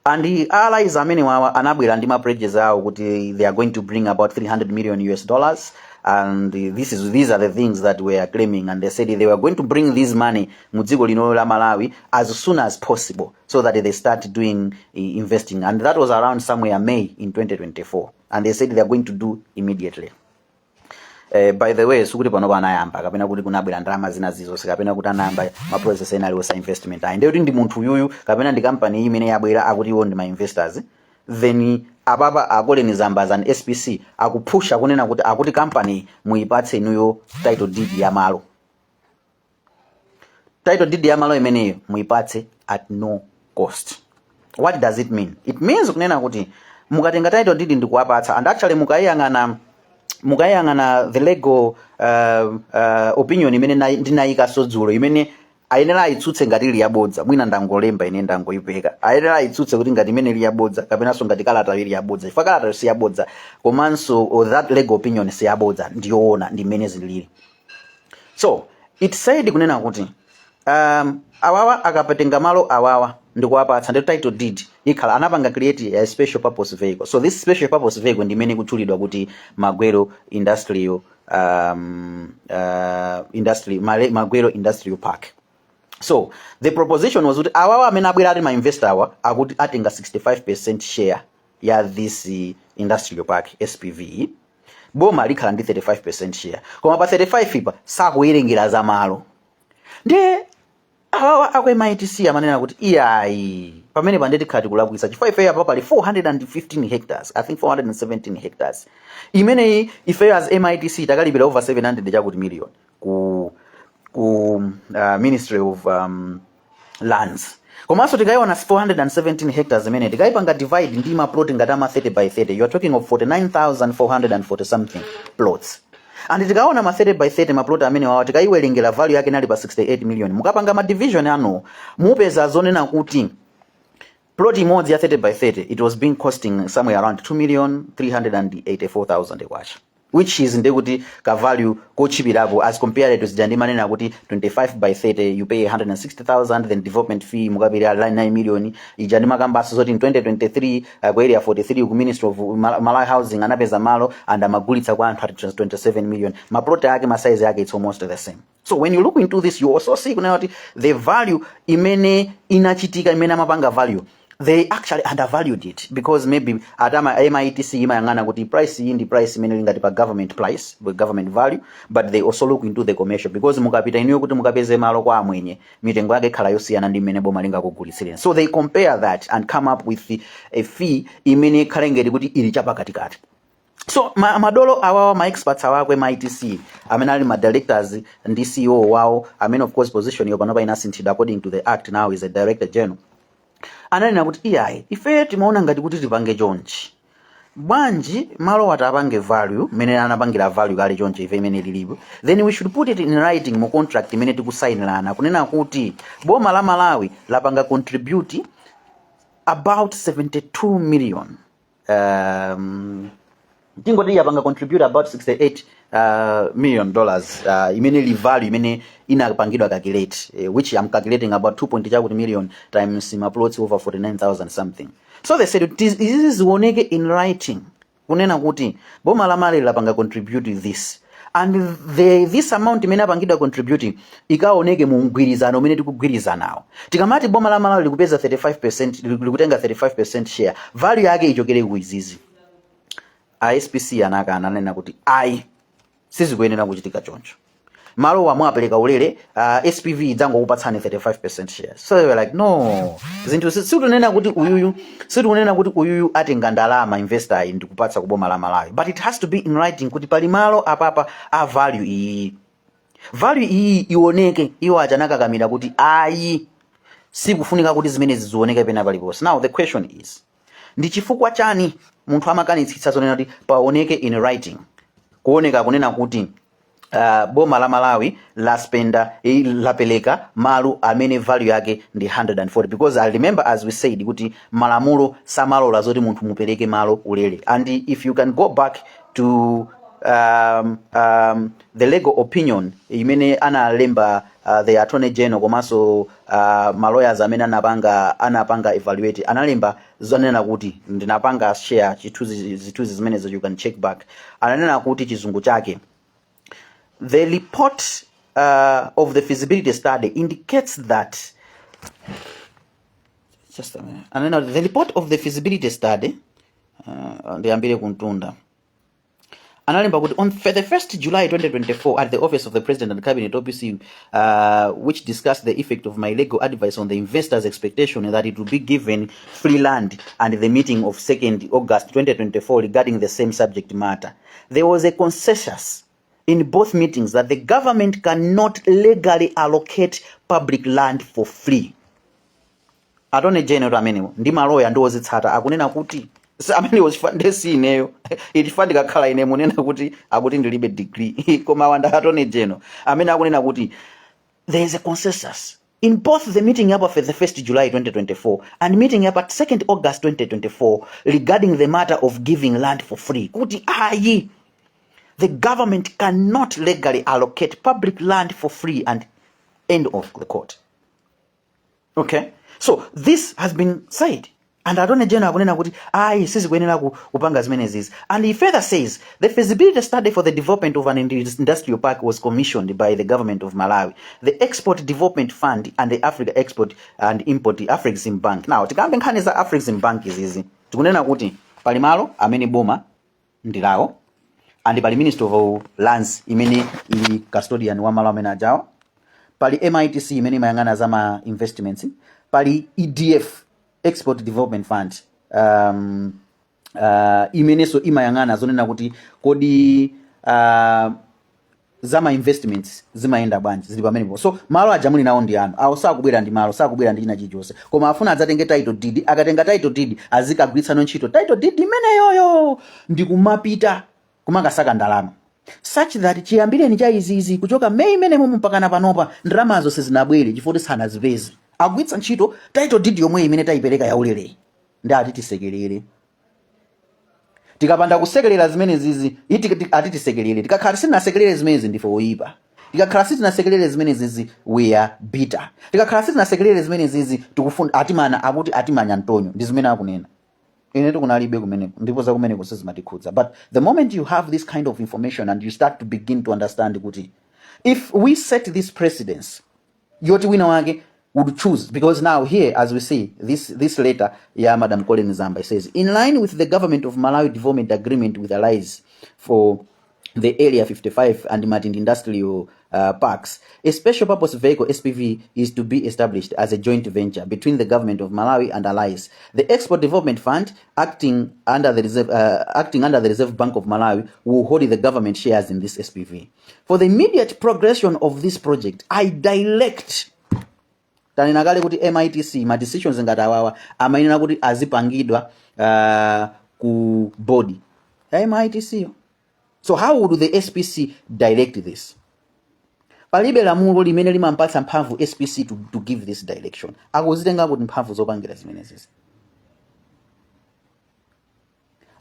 And the allies amene wawa anabwera ndi ma pledges awo kuti they are going to bring about US$300 million, and this is these are the things that we are claiming. And they said they were going to bring this money mu dziko lino la Malawi as soon as possible so that they start doing investing. And that was around somewhere May in 2024, and they said they are going to do immediately. By the way, sikuti pano anayamba kapena kuti kunabwera ndalama zina zizonse kapena kuti anayamba ma process ena aliwonse a investment, ayi. Ndiye kuti ndi munthu uyuyu kapena ndi kampani iyi imene yabwera akuti iwo ndi ma investors, then apapa a Colleen Zamba as an SPC akupusha kunena kuti akuti kampani muyipatse inuyo title deed ya malo. Title deed ya malo imeneyo muyipatse at no cost. What does it mean? It means kunena kuti mukatenga title deed ndikuwapatsa, and actually mukayiyang'ana the legal opinion imene ndinayikaso dzulo, imene ayenera ayitsutse ngati ili yabodza, mwina ndangolemba ine, ndangoyipeka, ayenera ayitsutse kuti ngati imene ili yabodza kapenanso ngati kalata ili yabodza, chifukwa kalata si yabodza, komanso or that legal opinion si yabodza, ndiyoona, ndi mmene zilili. So it said kunena kuti awawa akapatenga malo awawa ndikuwapatsa, ndi title deed ikhala anapanga create a special purpose vehicle. So this special purpose vehicle ndi imene ikutchulidwa kuti Magwero Industrial Magwero Industrial Park. So the proposition was kuti awawa amene abwera ali ma investor awa akuti atenga 65% share ya this industrial park SPV, boma likhala ndi 35% share, koma pa 35 ipa sakuwerengera za malo. Ndiye awawa aku MITC amanena kuti iyayi, pamene pande tikhala tikulakwitsa, chifukwa ifeyo apa pali 415 hectares, I think 417 hectares, imeneyi ifeyo as MITC takalipira over 700 chakuti million ku Ministry of Lands. Komanso tikayiona 417 hectares imene tikayipanga divide ndi ma plot ngati ama 30 by 30, you are talking of 49,440 something plots. And tikaona ma 30 by 30 ma plot amene wawa, tikayiwerengera value yake inali pa 68 million. Mukapanga ma division anu, mupeza zonena kuti plot imodzi ya 30 by 30, it was being costing somewhere around 2 million 384,000 kwacha, which is ndekuti ka value kochipirapo as compared to zija ndimanena kuti 25 by 30 you pay 160,000, then development fee mukapirira 9 million. Ija ndimakambaso zoti in 2023 ku Area 43 ku Ministry of Malawi Housing anapeza malo and amagulitsa kwa anthu at 27 million. Maplot ake, ma size yake, it's almost the same. So when you look into this, you also see kunena kuti the value imene inachitika, imene amapanga value, they actually undervalued it, because maybe atama MITC imayang'ana kuti price iyi ndi price imene lingati pa government price, the government value, but they also look into the commercial, because mukapita inuyo kuti mukapeze malo kwa amwenye, mitengo yake ikhala yosiyana ndi imene boma lingakugulitsireni. So they compare that and come up with a fee imene ikhale ngati kuti ili chapakatikati. So madolo awawa, ma experts awa aku MITC amene ali ma directors ndi CEO wawo, amene of course position yo panopa inasinthidwa according to the act, now is a director general, ananena kuti iyayi, ife timaona ngati kuti tipange chonchi. Bwanji malo atapange value mmene anapangira value kale chonchi ife imene lilipo, then we should put it in writing mu contract imene tikusayinirana kunena kuti boma la Malawi lapanga contribute about 72 million, tingoti yapanga contribute about 68 million dollars, imene li value imene inapangidwa calculate, which I'm calculating about 2 point chakuti million times ma plots over 49,000 something. So they said izi zioneke in writing kunena kuti boma la Malawi lapanga contribute this and this amount imene apangidwa contributing ikaoneke mu mgwirizano umene tikugwirizanawo. Tikamati boma la Malawi likupeza 35%, likutenga 35% share, value yake ichokere ku izizi. A SPC anakana, ananena kuti ayi, sizikuyenera kuchitika choncho, malo wamwe apereka ulere, SPV idzangokupatsani 35% share. So they were like, "No, zinthu sitikunena kuti uyuyu atenga ndalama investor ayi ndikupatsa kuboma la Malawi, but it has to be in writing kuti pali malo apapa a value iyi." Value iyi ioneke, iwo aja anakakamira kuti ayi, sikufunika kuti zimenezi zioneke pena paliponse. Now the question is, ndi chifukwa chani munthu amakanitsitsa zonena kuti paoneke in writing, kuoneka kunena kuti boma la Malawi laspenda, lapeleka malo amene value yake ndi 140? Because I remember, as we said, kuti malamulo samalola zoti munthu mupereke malo ulere. And if you can go back to the legal opinion imene analemba the Attorney General komanso ma lawyers amene anapanga evaluate, analemba zonena kuti, ndinapanga share chithunzi, zithunzi zimenezo, you can check back. Ananena kuti, chizungu chake, "The report of the feasibility study indicates that," just a minute. Ananena kuti the report of the feasibility study, ndiyambire kuntunda, analemba kuti on the 1st July 2024 at the Office of the President and Cabinet, OPC, which discussed the effect of my legal advice on the investors' expectation that it will be given free land, and the meeting of 2nd August 2024 regarding the same subject matter. There was a consensus in both meetings that the government cannot legally allocate public land for free. Attorney General amenewo ndi maloya ndi ozitsata akunena kuti amenewo chifukwa si ineyo, chifukwa ndikakhala ine munena kuti akuti ndilibe degree, koma awa ndi Attorney General amene akunena kuti there is a consensus in both the meeting up of the 1st July 2024 and meeting up at 2nd August 2024 regarding the matter of giving land for free, kuti ayi, the government cannot legally allocate public land for free, and end of the quote. Okay, so this has been said and Attorney General akunena kuti ayi, sizikuyenera kupanga zimenezizi. And he further says the feasibility study for the development of an industrial park was commissioned by the government of Malawi, the Export Development Fund and the Africa Export and Import, Afrexim Bank. Now tikambe nkhani za Afrexim Bank izizi, tikunena kuti pali malo amene boma ndilawo and pali Ministry of Lands imene ili custodian wa malo amene ajawo, pali MITC imene imayang'ana za ma investments, pali EDF, Export Development Fund, imenenso imayang'ana zonena kuti kodi za ma investments zimayenda bwanji, zili pamenepo. So malo aja muli nawo ndi anu, awo sakubwera ndi malo, sakubwera ndi china chilichonse, koma afuna adzatenge title deed. Akatenga title deed, azikagwiritsano ntchito title deed imeneyoyo ndi kumapita kumakasaka ndalama, such that chiyambireni cha izizi kuchoka Meyi imenemo mpakana panopa ndalamazo sizinabwere chifukwa sanazipeze. Agwiritsa ntchito title deed yomwe imene tayipereka yaulere. Ndi ati tisekerere? Tikapanda kusekerera zimenezizi, ati tisekerere? Tikakhala sitinasekerere zimenezi, ndife oyipa. Tikakhala sitinasekerere zimenezizi, we are bitter. Tikakhala sitinasekerere zimenezizi, tikufuna atimana, akuti atimanya mtonyo. Ndi zimene akunena. Ine tikunalibe kumeneko ndipo za kumeneko sizimatikhudza, but the moment you have this kind of information and you start to begin to understand kuti if we set this precedence yoti wina wake would choose, because now here, as we see this letter ya Madam Colleen Zamba, it says, "In line with the Government of Malawi development agreement with Allies for the Area 55 and Matindi Industrial Parks, a special purpose vehicle, SPV, is to be established as a joint venture between the Government of Malawi and Allies. The Export Development Fund, acting under the Reserve Bank of Malawi, will hold the government shares in this SPV. For the immediate progression of this project, I direct," tanena kale kuti MITC ma decisions ngati awawa amayenera kuti azipangidwa ku board ya MITC yo. So how would the SPC direct this? Palibe lamulo limene limampatsa mphamvu SPC to give this direction. Akuzitenga kuti mphamvu zopangira zimenezi?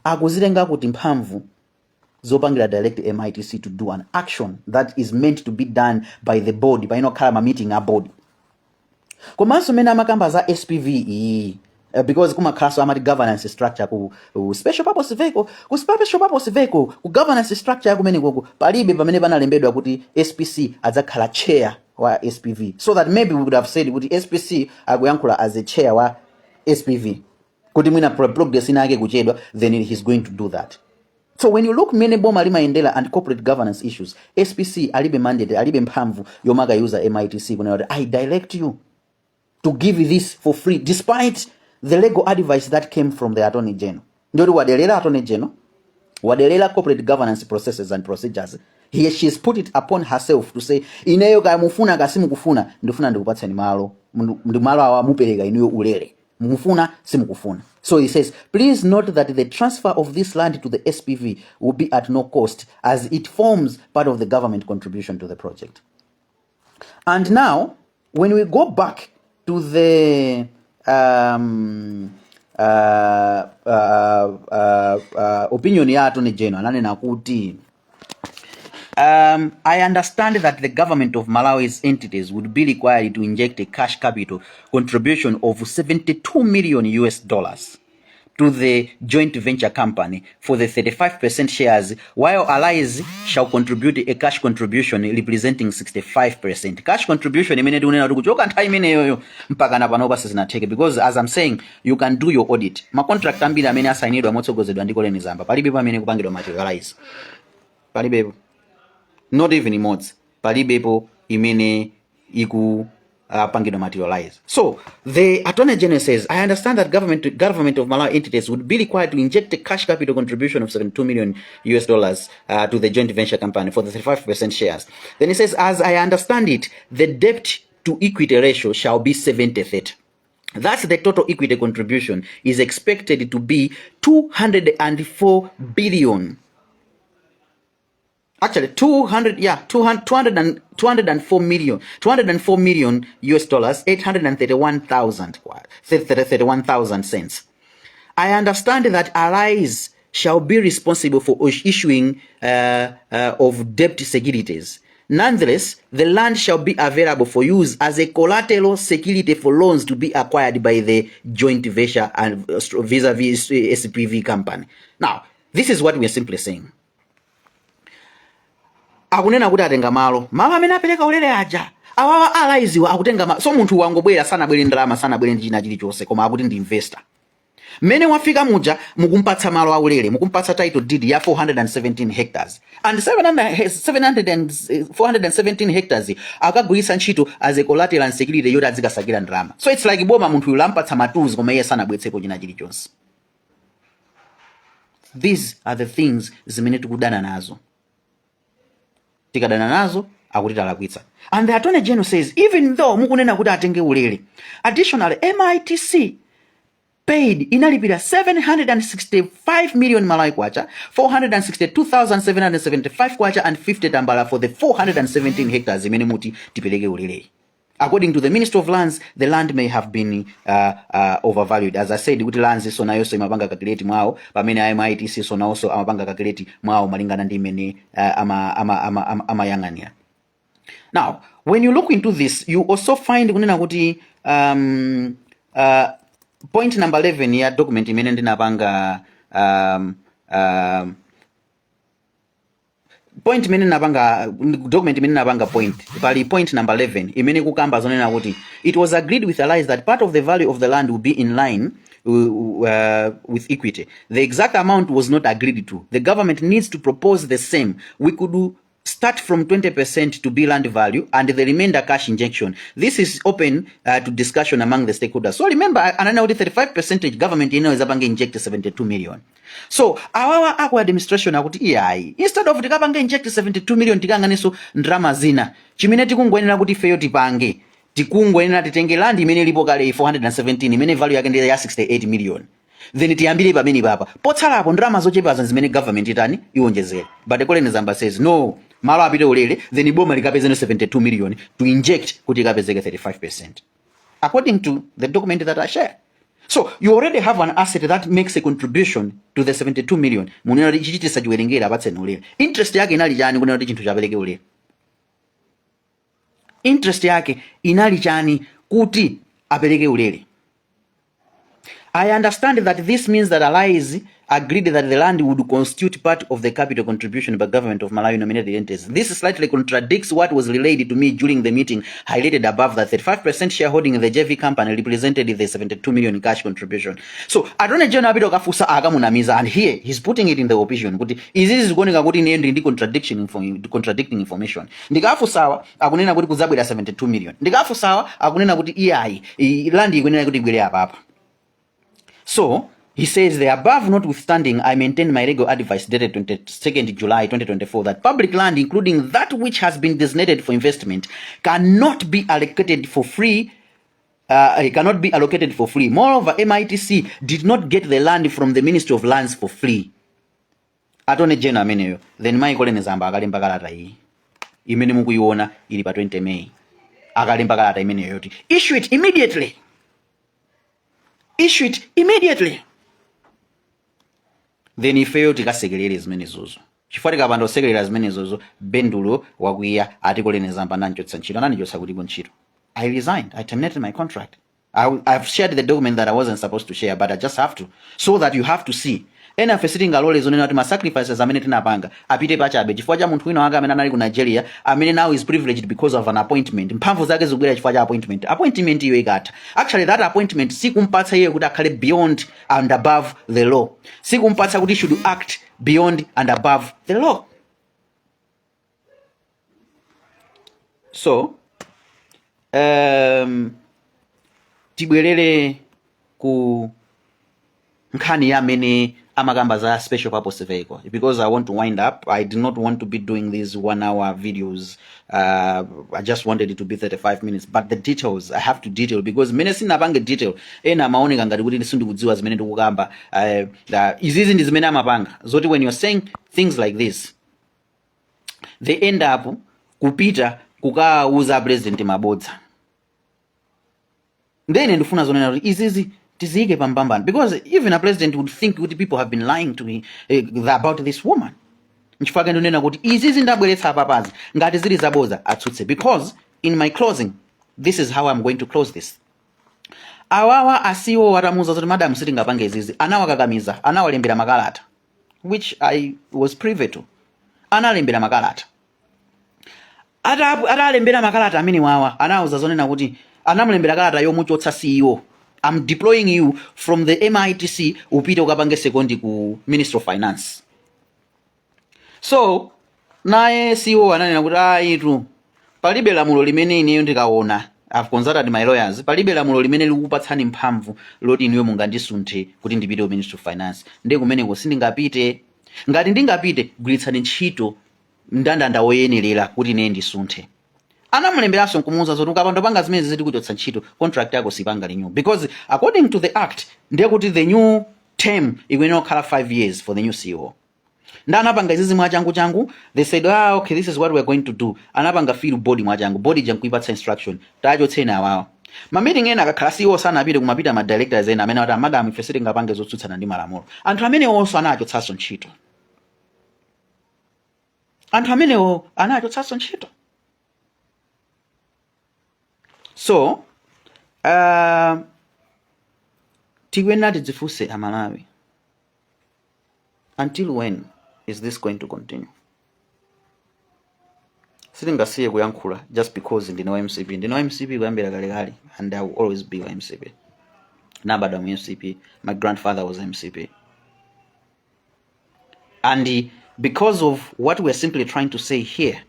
Akuzitenga kuti mphamvu zopangira direct MITC to do an action that is meant to be done by the board? Painokhala ma meeting a board. Komanso mmene amakamba za SPV iyi, because kumakhalanso amati governance structure ku special purpose vehicle, ku special purpose vehicle, ku governance structure yakumene koko palibe pamene panalembedwa kuti SPC adzakhala chair wa SPV, so that maybe we would have said kuti SPC akuyankhula as a chair wa SPV, kuti mwina progress ina yake kuchedwa, then he's going to do that. So when you look mmene boma limayendera and corporate governance issues, SPC alibe mandate, alibe mphamvu yomwe akayuza MITC kunena kuti I direct you to give this for free despite the legal advice that came from the Attorney General. Ndiyoti wadelera Attorney General. Wadelera corporate governance processes and procedures. She's put it upon herself to say, "Ineyo kaya mufuna kaya simukufuna, ndifuna ndikupatseni malo. Ndi malo awa mupereka inuyo ulere, mukufuna simukufuna." So he says, "Please note that the transfer of this land to the SPV will be at no cost, as it forms part of the government contribution to the project." And now, when we go back to the opinion ya Attorney General, ananena kuti, "I understand that the government of Malawi's entities would be required to inject a cash capital contribution of 72 million US dollars to the joint venture company for the 35% shares, while Allies shall contribute a cash contribution representing 65%." Cash contribution imene tikunena kuti kuchoka nthawi imeneyoyo mpaka na panopa sizinatheke, because as I'm saying, you can do your audit. Ma contract ambiri amene asayinidwa motsogozedwa ndi Colleen Zamba, palibe pamene kupangidwa materialize, palibepo, not even imodzi, palibepo imene ikupangidwa materialize. So the Attorney General says, "I understand that government of Malawi entities would be required to inject a cash capital contribution of 72 million US dollars to the joint venture company for the 35% shares." Then he says, "As I understand it, the debt to equity ratio shall be 70-30. That's the total equity contribution is expected to be 204 billion." Actually 200, yeah, 200, 200 and, 204 million, 204 million US dollars 831,000, 31,000 cents. "I understand that Allies shall be responsible for issuing of debt securities. Nonetheless, the land shall be available for use as a collateral security for loans to be acquired by the joint venture and vis-a-vis SPV company." Now, this is what we are simply saying. Akunena kuti atenga malo, malo amene apereka ulere aja. Awawa Allies-wa akutenga so munthu wangobwera, sanabwere ndalama, sanabwere ndi china chilichonse, koma akuti ndi investor. Mmene wafika muja, mukumpatsa malo aulere, mukumpatsa title deed ya 417 hectares, and 700, 700 and, 417 hectares akagwiritsa ntchito as a collateral and security yoti azikasakira ndalama. So it's like boma, munthu uyu lampatsa ma tools, koma iye sanabweretsepo china chilichonse. These are the things zimene tikudana nazo. Tikadana nazo, akuti talakwitsa. And the Attorney General says, even though mukunena kuti atenge ulere, additionally MITC paid, inalipira 765 million Malawi kwacha 462,775 kwacha and 50 tambala for the 417 hectares imene muti tipereke ulereyi. According to the Minister of Lands, the land may have been overvalued. As I said kuti Lands so nayonso imapanga calculate mwawo, pamene MITC so nawonso amapanga calculate mwawo malingana ndi imene amayang'anira. Now, when you look into this, you also find kunena kuti point number 11 ya document imene ndinapanga, point imene napanga, document imene napanga point, pali point number 11 imene kukamba zonena kuti it was agreed with Allies that part of the value of the land will be in line with equity. The exact amount was not agreed to. The government needs to propose the same. We could start from 20% to be land value and the remainder cash injection. This is open to discussion among the stakeholders. So remember, ananena kuti 35 percentage, government ino izapange inject 72 million. So awawa aku administration akuti iyayi, instead of tikapange inject 72 million, tikang'anenso ndalama zina, chimene tikungoyenera kuti ifeyo tipange, tikungoyenera titenge land imene ilipo kale 417, imene value yake ndi ya 68 million, then tiyambire pamene papa. Potsalapo ndalama zochepazo zimene government itani, iwonjezere. But Colleen Zamba says no, malo apite ulere, then boma likapezeno 72 million to inject kuti ikapezeke 35%, according to the document that I share. So you already have an asset that makes a contribution to the 72 million. Munena kuti chichitisa chiwerengera, apatseni ulere. Interest yake inali chani kunena kuti chinthu chapereke ulere? Interest yake inali chani kuti apereke ulere? "I understand that this means that Allies agreed that the land would constitute part of the capital contribution by government of Malawi nominated entities. This slightly contradicts what was relayed to me during the meeting highlighted above, that 35% shareholding in the JV company represented the 72 million cash contribution." So Attorney General apita kafusa akamunamiza, and here he's putting it in the opinion kuti izizi zikuoneka kuti ine ndi contradicting information. Ndikafusawa akunena kuti kudzabwera 72 million. Ndikafusawa akunena kuti iyayi, land ikunena kuti ibwere apapa. So He says, "The above notwithstanding, I maintain my legal advice dated 22nd July 2024 that public land, including that which has been designated for investment, cannot be allocated for free it cannot be allocated for free. Moreover, MITC did not get the land from the Ministry of Lands for free." Attorney General ameneyo. Then Mai Colleen Zamba akalemba kalata iyi imene mukuiona ili pa 20 May. Akalemba kalata imeneyo yoti issue it immediately. Issue it immediately. Then ifeyo tikasekelere zimenezozo, chifukwa tikapanda kusekelera zimenezozo, Bendulo wakwiya, ati Colleen Zamba anandichotsa ntchito. Anandichotsa kutiko ntchito? I resigned. I terminated my contract. I've shared the document that I wasn't supposed to share, but I just have to, so that you have to see. Ena afe sitingalole zonena kuti ma sacrifices amene tinapanga apite pachabe chifukwa cha munthu wina wake amene anali ku Nigeria, amene now is privileged because of an appointment. Mphamvu zake zikubwera chifukwa cha appointment. Appointment iyo ikatha, actually that appointment sikumpatsa iye kuti akhale beyond and above the law, sikumpatsa kuti should act beyond and above the law. So tibwerere ku nkhani ya amene amakamba za special purpose vehicle, because I want to wind up. I do not want to be doing these 1 hour videos. I just wanted it to be 35 minutes, but the details I have to detail, because mene sinapange detail, ena amaoneka ngati kuti sindikudziwa zimene ndikukamba. Izizi ndi zimene amapanga, zoti when you're saying things like this, they end up kupita kukauza president mabodza. Ndene ndifuna zonena kuti izizi tiziyike pambambano, because even a president would think kuti people have been lying to me about this woman. Nchifukwa chake ndinena kuti izizi ndabweretsa apapazi, ngati zili zaboza atsutse, because in my closing, this is how I'm going to close this. Awawa a CEO atamuuza zoti, "Madam, sitingapange izizi," anawakakamiza, anawalembera makalata, which I was privy to. Analembera makalata. Atalembera makalata amene wawa, anawuza zonena kuti anamulembera kalata yomuchotsa CEO: "I'm deploying you from the MITC, upite ukapange second ku Ministry of Finance." So naye CEO ananena kuti, "Ayitu, palibe lamulo limene ineyo ndikaona. I've consulted my lawyers. Palibe lamulo limene likukupatsani mphamvu loti inuyo mungandisunthe kuti ndipite ku Ministry of Finance. Ndiye kumeneko sindingapite. Ngati ndingapite, gwiritsani ntchito mndandanda woyenerera kuti ine ndisunthe." Anamulemberanso nkumuwuza zoti ukapanda panga zimene zitikuchotsa ntchito, contract yako sipanga renew, because according to the act, ndiye kuti the new term ikuyenera kukhala 5 years for the new CEO. Ndi anapanga izizi mwachangu changu. They said, "Ah, okay, this is what we are going to do." Anapanga fill board mwachangu, board ija nkuipatsa instruction, tachotseni awawa. Ma meeting ena akakhala CEO sanapite, kumapita ma directors ena amene ati, "Madam, ife sitingapange zotsutsana ndi malamulo." Anthu amenewonso anachotsanso ntchito. Anthu amenewo anachotsanso ntchito. So tikuyenera tidzifunse Amalawi, until when is this going to continue? Sitingasiye kuyankhula just because ndine wa MCP. Ndine wa MCP kuyambira kalekale and I will always be wa MCP. Nabadwa mu MCP. My grandfather was MCP. And because of what we are simply trying to say here,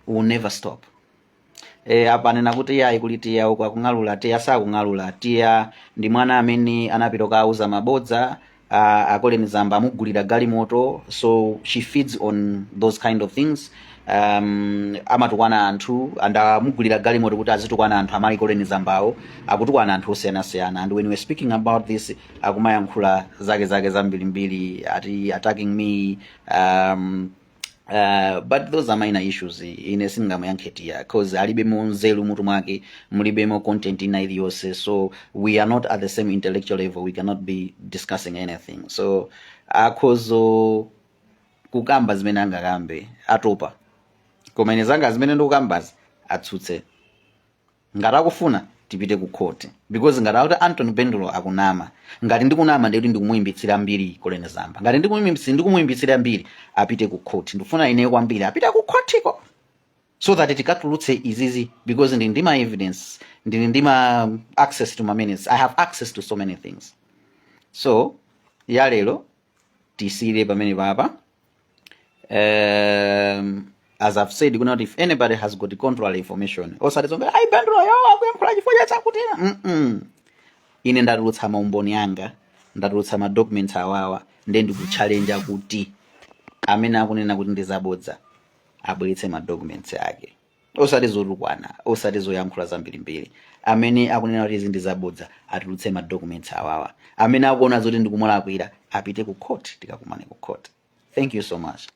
we will never stop. Apa anena kuti yayi, kuli Tiya uku akung'alula. Tiya sakung'alula. Tiya ndi mwana amene anapita kukauza mabodza. A Colleen Zamba amugulira galimoto, so she feeds on those kind of things. Amatukwana anthu and amugulira galimoto kuti azitukwana anthu. Amali Colleen Zambawo akutukwana anthu osiyanasiyana, and when we're speaking about this, akumayankhula zake zake zambirimbiri, ati attacking me. But those are minor issues. Ine sindingamuyankhe Tiya cause alibe mo nzeru mutu mwake, mulibemo content ina iliyonse. So we are not at the same intellectual level. We cannot be discussing anything. So akhozo kukamba zimene angakambe, atopa, koma ine zanga zimene ndikukambazi atsutse. Ngati akufuna, tipite ku court, because ngati akuti Anthony Bendulo akunama, ngati ndikunama, ndikuti ndikumuyimbitsira mbiri Colleen Zamba. Ngati ndikumuyimbitsira mbiri, apite ku court. Ndikufuna ineyo kwambiri apite ku courtiko so that tikatulutse izizi, because ndili ndi ma evidence, ndili ndi ma access to ma minutes. I have access to so many things. So ya lero tisiyire pamene papa. As I've said kuna kuti if anybody has got contrary information, osati zomwe ayi, Bendulo yo akuyankhula chifukwa chakuti ine ndatulutsa maumboni anga. Ndatulutsa ma documents awawa, ndiye ndikutchalenja kuti amene akunena kuti ndizabodza abweretse ma documents ake, osati zotukwana, osati zoyankhula zambirimbiri. Amene akunena kuti izi ndizabodza atulutse ma documents awawa. Amene akuona zoti ndikumulakwira apite ku court, tikakumane ku court. Thank you so much.